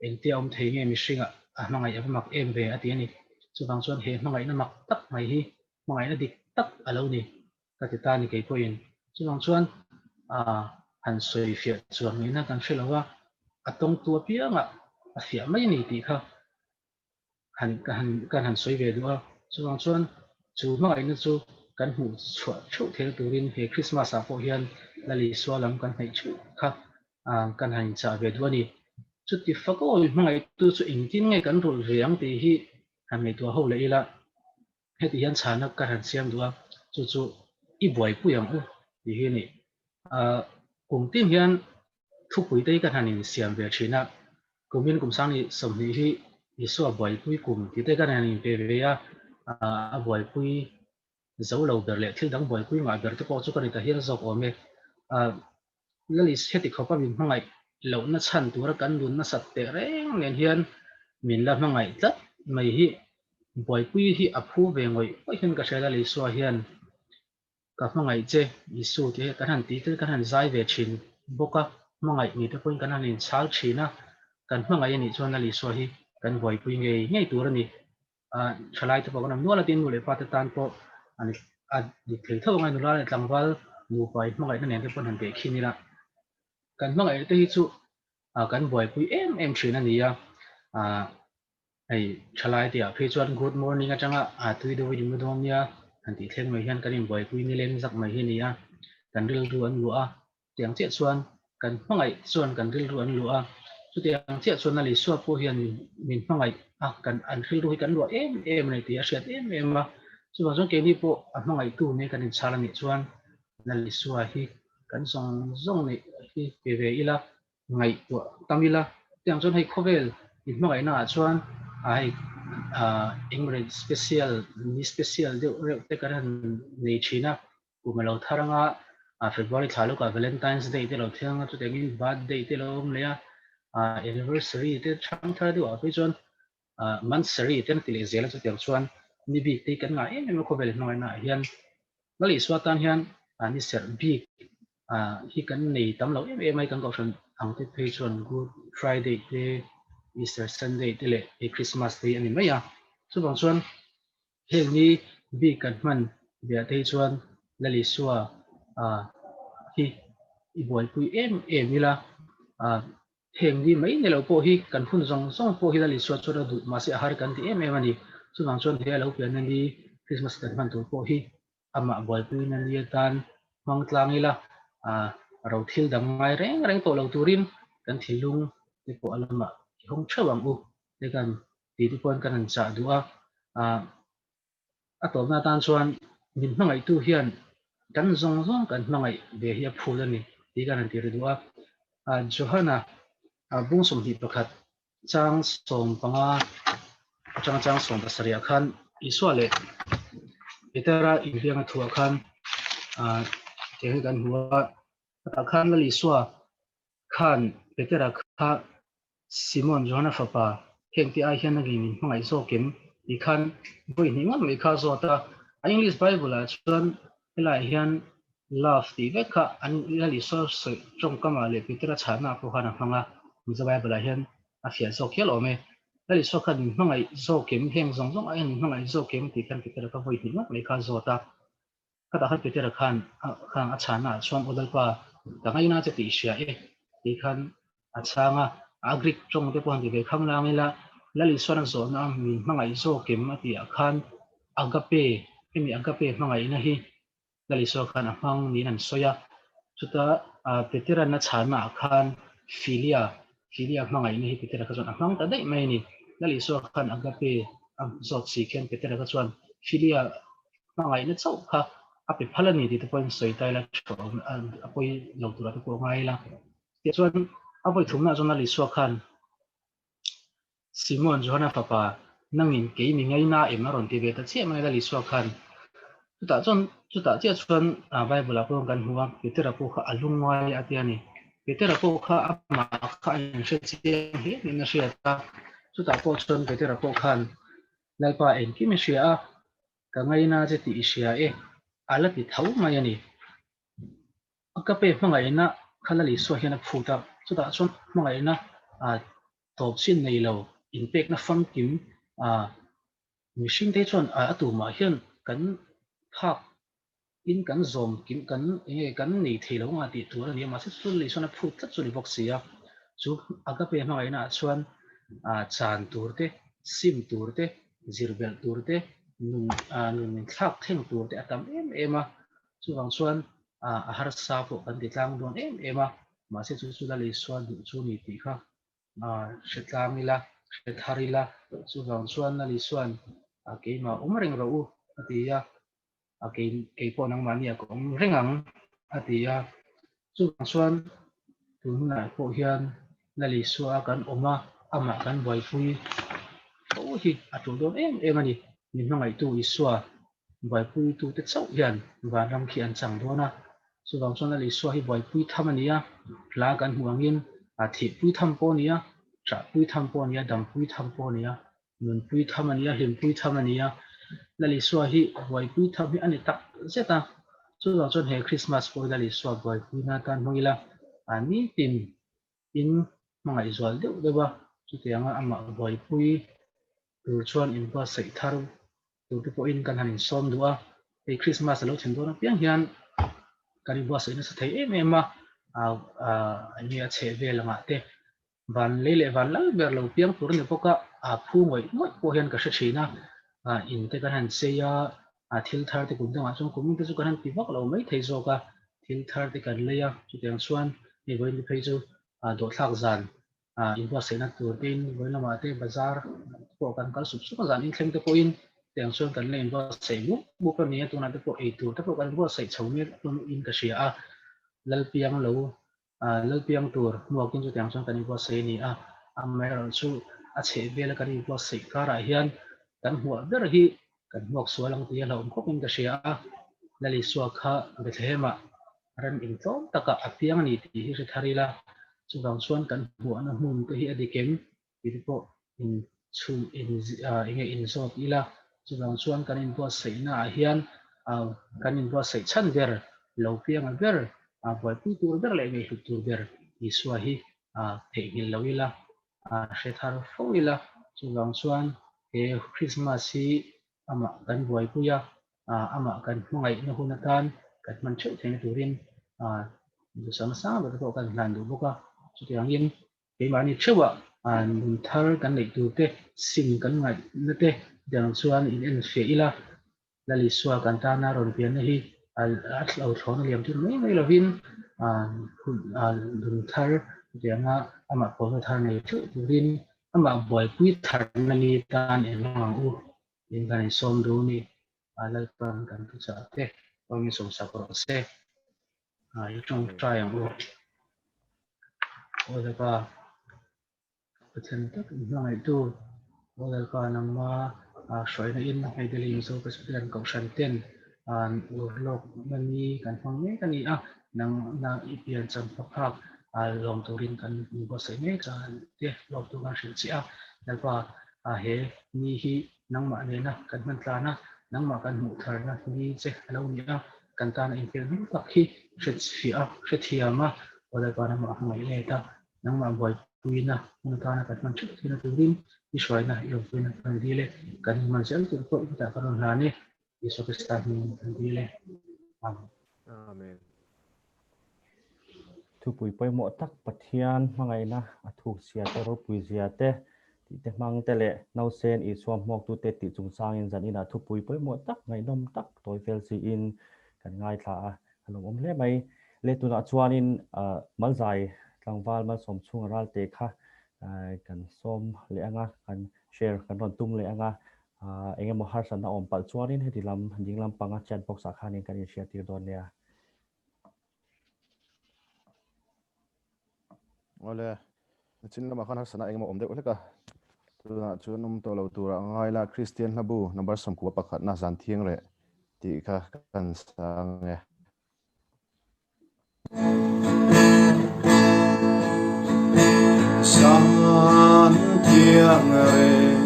engtia awm thei nge mihringah a hmangaih a va mak em ve a ti a ni. Chuvang chuan he hmangaihna mak tak mai hi hmangaihna dik tak a lo ni ka ti ta ni kei pawhin. Chuvang chuan han sawi fiah chuan ngaihna kan hre lo a, a tawngtu apiangah a fiah mai a ni tih kha han ka han kan han sawi ve duh a. Chuvang chuan chu hmangaihna chu kan hmuh chhuah theuh theihna turin he Christmas ah pawh hian Lal Isua lam kan hnaih theuh kha kan han inchah ve duh a ni. Chuti fak awi hmangaihtu chu engtin nge kan rulh ve ang tih hi han ngaihtuah ho leh ila. Heti hian chhana ka han siam duh a, chu chu i buaipui ang u tih hi a ni. Kum tin hian thupui te hi ka han insiam ve thin a, kumin kum sang ni 20 hi Isua buaipui kum tih te ka han inpe ve a, a buaipui zo lo ber leh thil dang buaipui ngah ber te pawh chu ka ni ta hial zawk awm e. Lalis heti khawpa min hmangaih lohna chhan tura kan nun nasat teh reng nen hian min la hmangaih tlat mai hi buaipui hi a phu ve ngawih ngawih hian ka hria Lalisua hian ka hmangaih che Isu tih hi kan han tih te kan han zai ve thin bawk a, hmangaih ni te pawhin kan han inchhal thin a, kan hmangaih a nih chuan Lalisua hi kan buaipui ngei ngei tur a ni. Thalai te pawh kan awm nual a, tin nu leh pa te tan pawh an a dik thei tho ang a, nula leh tlangval nupa in hmangaihna nen te pawh an han tehkhin ila, kan hmangaih te hi chu kan buaipui em em thin a ni a, hei thalai te ah phei chuan good morning atanga tui deuh in mu dawn nia han tih thleng mai hian kan inbuaipui nileng zak mai hi a ni a, kan rilru an luah a, Chutiang chiah chuan kan hmangaih chuan kan rilru an luah a, chutiang chiah chuan a Isua pawh hian min hmangaih a, kan an rilru hi kan luah em em a ni tih a hriat em em a. Chuvang chuan keini pawh a hmangaihtu nen kan inchhal a nih chuan Lal Isua hi kan zawng zawng neih hi pe ve ila, ngaihtuah tam ila. Chutiang chuan hei khawvel inhmangaihna ah chuan hei engmawni special ni special deuh reuh te kan han nei thin a. Kum a lo thar anga February thla lawkah Valentine's Day te lo thleng anga chutiangin birthday te lo awm leh a, anniversary te hrang thar deuh ah phei chuan monthsary te an ti leh zel a, chutiang chuan ni bik te hi kan ngah em em a khawvel hmangaihna ah hian Lal Isua tan hian ni serh bik hi kan nei tam lo em em a, kan kohhran ang te phei chuan Good Friday te Easter Sunday te leh hei Christmas te hi a ni mai a, chuvang chuan Heng ni bik kan hman viah te hi chuan Lal Isua hi i buaipui em em ila, heng ni mai ni lo pawh hi kan hun zawng zawng pawh hi Lal Isua chuan a duh mahse a har kan ti em em a ni. Chuvang chuan he a lo pianna ni Christmas kan hman tur pawh hi amah buaipuina ni atan hmang tlang ila, ro thil dang ngai reng reng tawh lo turin kan thinlung te pawh a lamah i hawng theuh ang u. Te kan tih te pawhin kan han chah duh a, ah a tawpna atan chuan min hmangaihtu hian kan zawng zawng kan hmangaih ve hi a phut a ni tih kan han ti ri duh a. Ah Johana ah bung 21 chang 15 atanga chang 17 ah khan Isua leh Petera inbiakna thuah khan ah tiang hi kan hmu a, tah khan Lal Isua khan Petera kha Simon Johana fapa, heng te ai hian nangin min hmangaih zawk em? tih khan vawi hnih ngawt mai kha a zawt a. A English Bible ah chuan helaiah hian love tih vek kha an Lal Isua sawi tawngkamah leh Petera chhahna ah pawh khan a hmang a, Mizo Bible ah hian a fiah zawk hial awm e. Lal Isua khan min hmangaih zawk em? Heng zawng zawng ai hian min hmangaih zawk em? tih khan Petera kha vawi hnih ngawt mai kha a zawt a. Khatah khan Petera khan khang a chhana ah chuan Aw Lalpa, ka ngaina che tih i hria e tih khan a chhang a. A Greek tawng te pawh han ti ve khang lang ila, Lal Isuan a zawhna a min hmangaih zawk em a tih ah khan agape, hemi agape hmangaihna hi Lal Isua khan a hmang niin an sawi a. Chuta Petera'n a chhana ah khan philia, philia hmangaihna hi Petera kha chuan a hmang ta daih mai a ni. Lal Isua khan agape a zawt si khian Petera kha chuan philia hmangaihna chauh kha a pe phal a ni tih te pawhin sawi ta ila tha awm a pawi lo turah te pawh a ngai ila. Tichuan a vawi thumna ah chuan Lal Isua khan Simon Johana fapa nangin kei mi ngaina em a rawn ti ve ta chiah mai Lal Isua khan. Chutah chuan chutah chiah chuan Bible ah pawh kan hmu a Petera pawh kha a lungngai a tia ni. Petera pawh kha amah kha a inhre chiang hle niin a hriat a. Chutah pawh chuan Petera pawh khan Lalpa engkim i hria a, ka ngaina che tih i hria e, a la ti tho mai a ni. A ka pe hmangaihna kha Lal Isua hian a phut a, chutah chuan hmangaihna tawp chin nei lo, inpekna famkim mihring te chuan a tumah hian kan phak in kan zawm kim kan enge kan nei thei lo nga tih tur a ni a, mahse chu Lal Isuan a phut tlat chu a ni bawk si a, chu agape hmangaihna ah chuan chan tur te, sim tur te, zir belh tur te, nun nun in thlak thleng tur te a tam em em a, chuvang chuan a harsa pawh kan ti tlang dawn em em a, mahse chu chu Lal Isua duh chu a ni tih kha hre tlang ila, hre thar ila, chuvang chuan Lal Isuan keimah awm reng rawh u a ti a. a kei kei pawh nangmahni ah ka awm reng ang a ti a. Chuvang chuan tun hunah pawh hian Lal Isua a kan awm a, amah kan buaipui tho hi a tul dawn em em a ni. Min hmangaihtu Isua buaipuitute chauh hian vanram khi an chang dawn a. Chuvang chuan Lal Isua hi buaipui tham a ni a, hla kan hmuh angin a thihpui tham pawh a ni a, ṭahpui tham pawh a ni a, dampui tham pawh a ni a, nunpui tham a ni a, hlimpui tham a ni a. Lal Isua hi buaipui tham hi a ni tak zet a. Chuvang chuan he Krismas pawh hi Lal Isua buaipuina atan hmang ila, a nitin in hmangaihzual deuh deuh a, chutianga amah buaipui tur chuan inbuatsaih thar tur te pawhin kan han insawm duh a, hei Christmas a lo thlen dawn apiang hian kan inbuatsaih nasa thei em em a, enge a chheh vel angah te van lei leh van lal ber lo piang tur a ni bawk a, a phu ngawih ngawih pawh hian ka hre thin a, in te kan han chei a, thil thar te kum dangah chuan kum in te chu kan han ti vak lo mai thei zawk a, thil thar te kan lei a, chutiang chuan hei vawiin te phei chu dawhthlak zan inbuatsaihna tur te in vawiin lamah te bazar pawh kan kal sup sup a, zan inthleng te pawhin tiang chuan kan la inbuatsaih mup mup a ni a, tunah te pawh ei tur te pawh kan inbuatsaih chho mek in ka hria a, Lalpiang lo Lalpiang tur hmuakin chutiang chuan kan inbuatsaih a ni a, amaherawhchu a chheh vela kan inbuatsaih karah hian kan hmuah ber hi kan hmuak sual ang tih a hlauhawm khawpin ka hria a, Lal Isua kha Bethlehem-ah rem intlawm takah a piang a ni tih hi hre thar ila, chuvang chuan kan hmuahna hmun te hi a dik em tih te pawh in chhun in eng nge inzawt ila, chuvang chuan kan inbuatsaihna ah hian kan inbuatsaih chhan ber, lo pianga ber, buaipui tur ber leh ngaihhlut tur ber Isua hi theihnghilh lo ila, hre thar fo ila, chuvang chuan he Krismas hi amah kan buaipui a, amah kan hmangaihna hun atan kan hman theuh theihna turin duhsakna sang ber te pawh kan hlan duh bawk a, chutiangin keimahni theuhah nun thar kan neih tur te, sim kan ngaihna te chutiang chuan in enfiah ila, Lal Isua kan tana rawn pianna hi a lo thlawn a liam tir mai mai lovin nun thar chutianga amah pawlna thar nei theuh turin amah buaipui tharna ni tan en hmang ang u. In kan insawm duh ni a Lalpan kan thuchah te pawhin sawmsak rawh se. I tawngtai ang u. Aw Lalpa, Pathian tak in hmangaihtu Aw Lalpa nangma hruaina in hei Delhi Mizo Presbyterian Kohhran ten urlawk na ni kan hmang mek a ni a, nang na i pian champhaphak lawm turin kan inbuatsaih mek a te lawmtu kan hrilh che a. Lalpa he ni hi nangmah nena kan hman tlan a, nangmah kan hmuh tharna ni che a lo ni a, kan tana infiam hlim tak hi hrefiah a, hrethiam a, Aw Lalpa nangmah hmangaih let a, nangmah buaipuina hmun atana kan hman theuh theihna turin i hruaina i awmpuina kan dil e, kan inhman zel tur pawh i kutah ka rawn hlan e, Isua Krista hmingin kan dil e. Amen. Amen. Thupui pawimawh tak Pathian hmangaihna a thuk zia te, ropui zia te tih te hmang te leh nausen Isua hmuaktute tih chungchangin zan inah thupui pawimawh tak ngaihnawm tak tawi fel siin kan ngaithla a, a lawmawm hle mai. Le tunah chuanin Malzai tlangval malsawm chhunga ralte kha kan sawm leh anga, kan share kan rawn tum leh anga, eng emaw harsatna awm palh chuanin heti lam ding lampanga chat box ah khanin kan inhriattir dawn nia. Awle, chin lamah khan harsatna engemaw awm deuh hlek a, tunah chuan awm tawh lo turah a ngai la, Kristian hlabu number 91 na zan thiang reh tih kha kan sang e. Zan thiang reh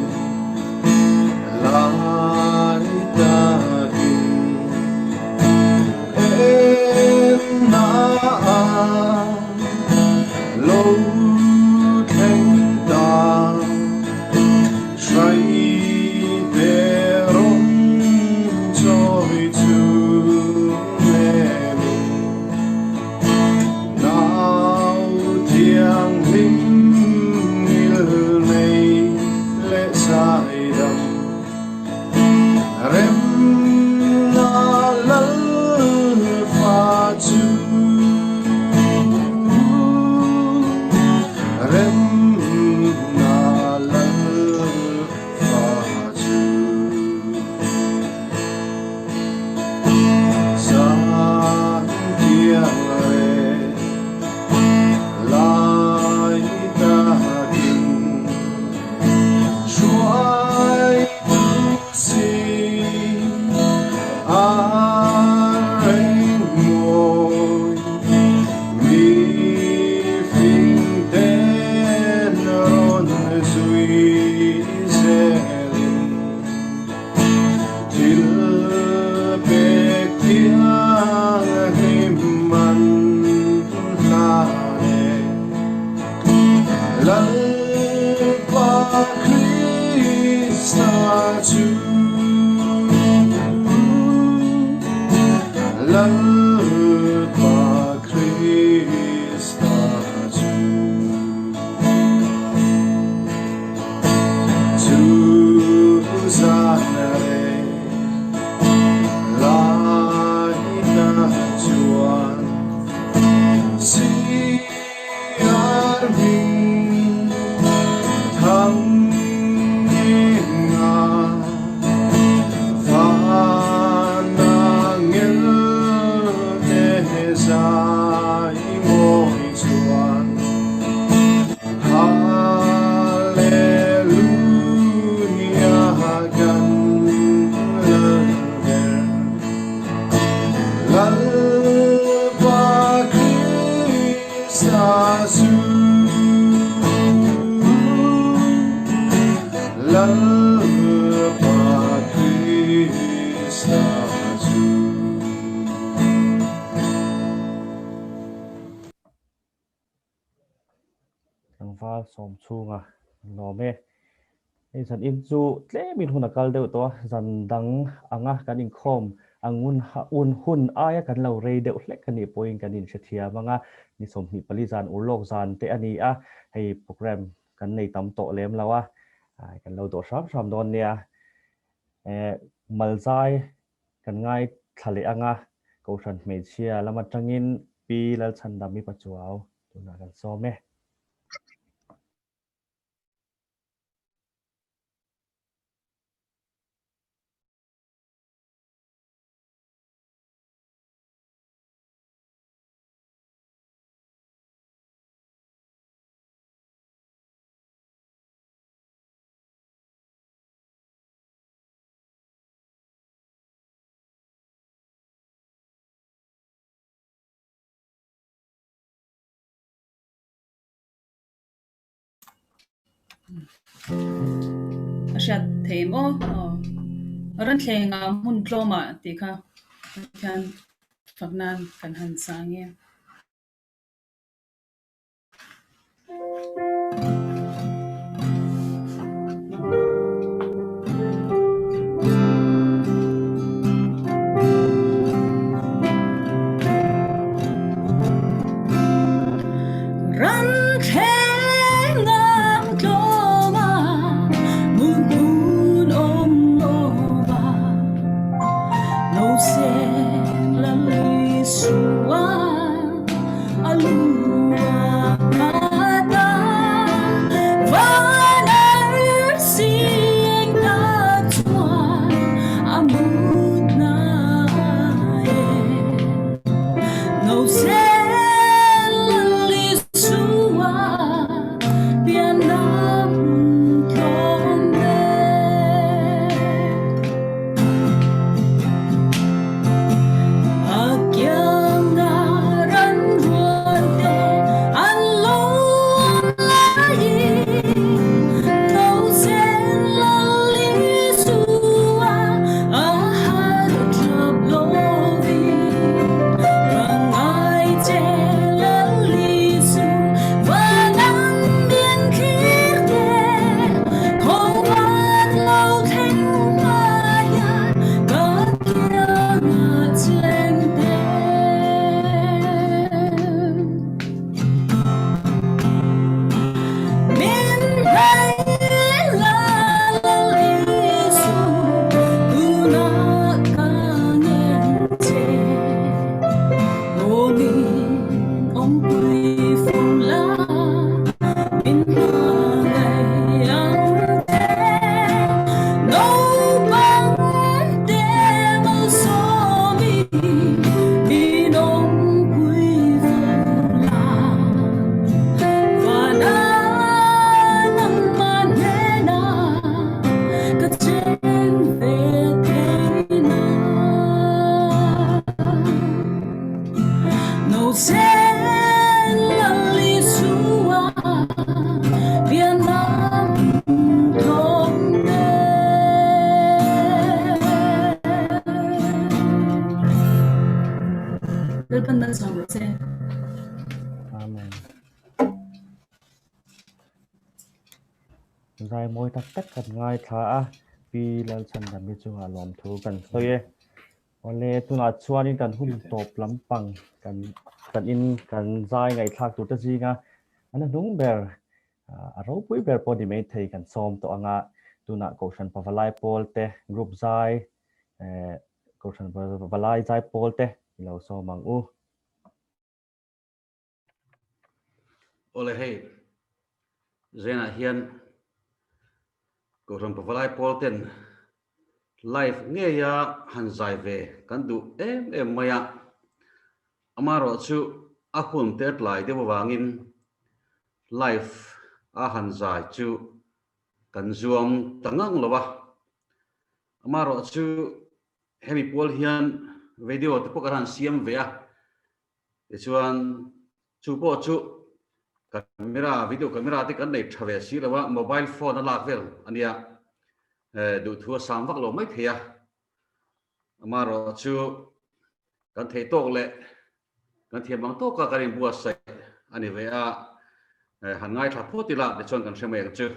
lai takin enna lo thleng ta hrai te rawn chawi chung e. Zai mawi chuan Hallelujah kan Lalber Lalpa Krista chu Lalpa Krista chu. Tlangval sawm chhunga an lawm e. Hei zan in chu tlemin hun a kal deuh tawh a, zan dang anga kan inkhawm ang un hun aia kan lo rei deuh hlek a nih pawhin kan inhrethiam anga ni 24 zan urlawk zan te a ni a, hei program kan nei tam tawh lem lo a, kan lo dawh hram hram dawn nia. Malzai kan ngaithla leh anga Kohhran hmeichhia lam atangin Pi Lalchhandami Pachuau tunah kan sawm e. A hriat thei maw? Aw. Ran thleng ah hmun tlawm ah tih kha Pathian fak nan kan han sang e. Amen. Zai mawi tak tak kan ngaithla a, Pi Lalchhandami chungah lawmthu kan sawi e. Awle tunah chuanin kan hun tawp lampang kan kan in kan zai ngaihthlak tur te zinga an hnung ber a ropui ber pawh ni mai thei kan sawm tawh anga tunah Kohhran Pavalai Pawl te group zai Kohhran Pavalai zai pawl te i lo sawm ang u. Awle hei Zenah hian Kohhran Pavalai Pawl ten live ngeia han zai ve kan duh em em mai a. Amaherawhchu a hun te tlai deuh avangin live a han zai chu kan zuam ta ngang lo a. Amaherawhchu hemi pual hian video te pawh kan han siam ve a, tichuan chu pawh chu camera, video camera te kan nei tha ve si lo a, mobile phone a lak vel a nia, duhthu a sang vak lo mai thei a. Amaherawhchu kan theih tawk leh kan thiam ang tawka kan inbuatsaih a ni ve a, han ngaithla phawt ila tichuan kan hre mai ang chu.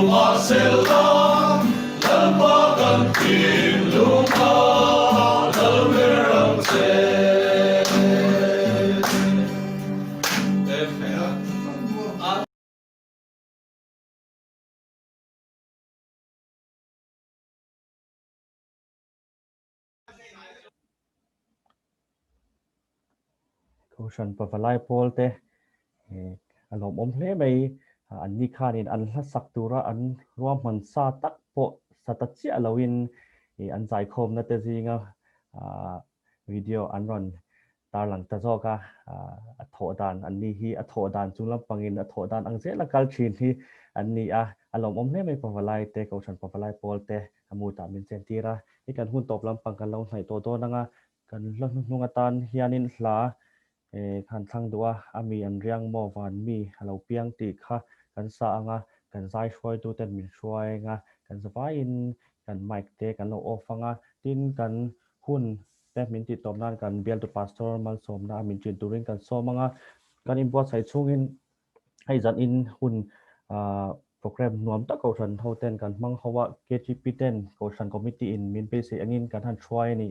Nimahsela, Lalpa kan thinlunga lal ber ang che. Kohhran pavalai pawl te a lawmawm hle mai. An ni khanin an hla sak tura an ruahman sa tak pawh sa ta chiah loin an zaikhawmna te zinga video an rawn tarlang ta zawk a, a thawh dan an ni hi a thawh dan chung lampangin a thawh dan ang zela kal thin hi an ni a, a lawmawm hle mai pavalai te, Kohhran pavalai pawl te a mutah min chen tir a, hei kan hun tawp lampang kan lo hnaih tawh dawn anga kan hla hnuhnung atan hianin hla khan thlang duh a, a mi an riang maw van mi a lo piang tih kha kan sa anga kan zai hruaitu ten min hruai anga kan zavaiin kan mic te kan lo off anga tin kan hun te min tih tawp nan kan bialtu pastor malsawmna a min ṭin turin kan sawm anga kan inbuatsaih chhungin hei zan in hun program nuam tak kohhran ho ten kan hmang ho a KTP ten kohhran committee in min beisei angin kan han hruai a ni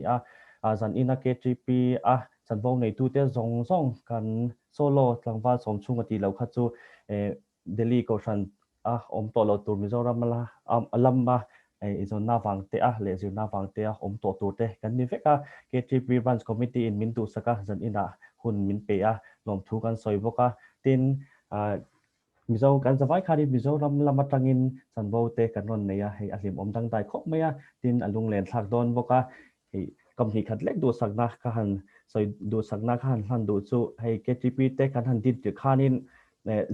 a zan ina KTP a chanvo neitu te zawng zawng kan solo tlangval sawm chhunga tih loh kha chu Delhi kohhran a awm tawh loh tur Mizoram a lama izawnna vang te a leh zirna vang te a awm tawh tur te kan ni vek a. KTP Branch Committee in min duhsak a, zan inah hun min pe a, lawmthu kan sawi bawk a. Tin, Mizo kan zavai khanin Mizoram lam atangin chanvo te kan rawn nei a, hei a hlimawm dangdai khawp mai a, tin a lunglen thlak dawn bawk a. Hei company khat lek duhsakna ka han sawi duhsakna ka han hlan duh chu hei KTP te kan han din tirh khanin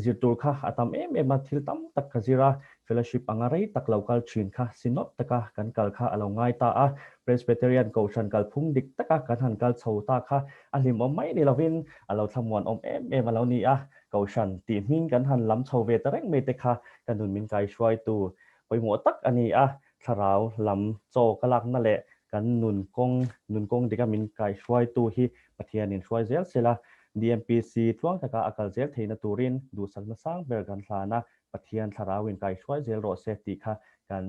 zir tur kha a tam em em a, thil tam tak ka zir a, fellowship anga rei tak lo kal thin kha synod taka kan kal kha a lo ngai ta a, Presbyterian Kohhran kalphung dik taka kan han kal chho ta kha a hlimawm mai ni lovin a lo thlamuan awm em em a lo ni a, Kohhran tih hming kan han lam chho ve ta reng mai te kha ka nun min kaihruaitu pawimawh tak a ni a, Thlarau lam chaw ka lakna leh kan nun kawng, nun kawng dika min kaihruaitu hi Pathianin hruai zel sela, DMPC tluang taka a kal zel theihna turin duhsakna sang ber kan hlan a, Pathian thlarauin kaihruai zel rawh se tih kha kan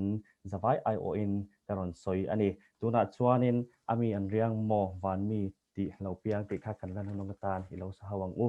zavai aiawhin ka rawn sawi a ni. Tunah chuanin a mi an riang maw van mi tih lo piang tih kha kan la hnunawng atan i lo sa ho ang u.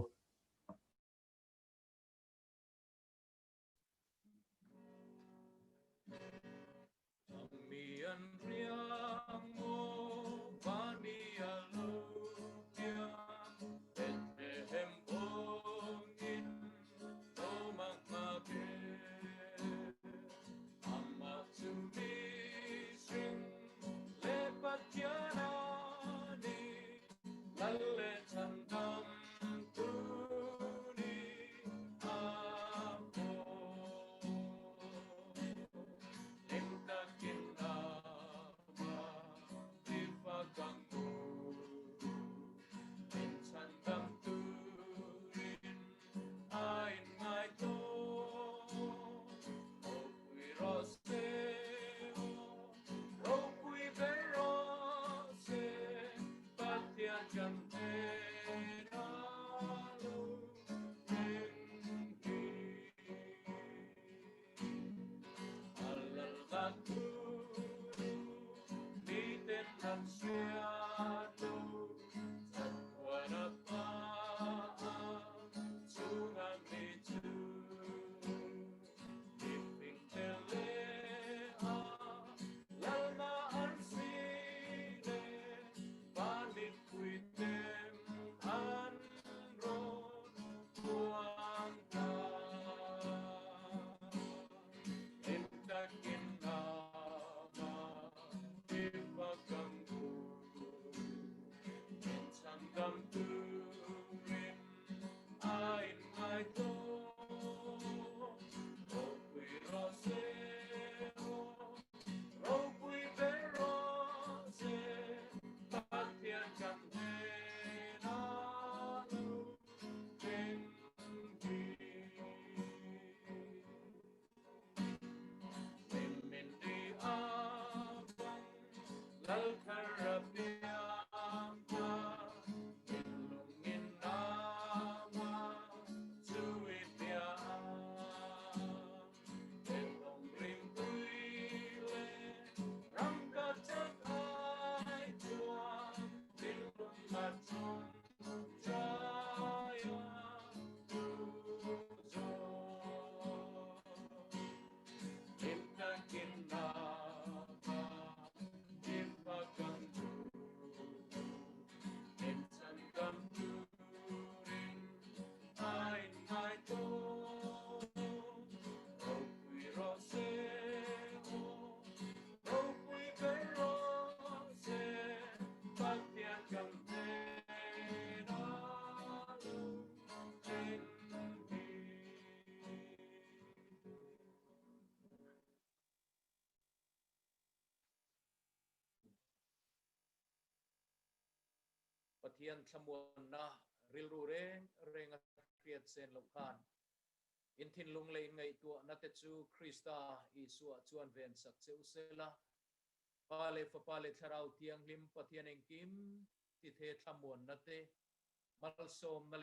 Pathian thlamuanna rilru reng reng a hriat sen loh khan in thinlung leh in ngaihtuahna te chu Krista Isua chuan ven sak che u sela. Pa leh Fapa leh Thlarau Thianghlim Pathian engkim tithe thlamuanna te, malsawmna leh.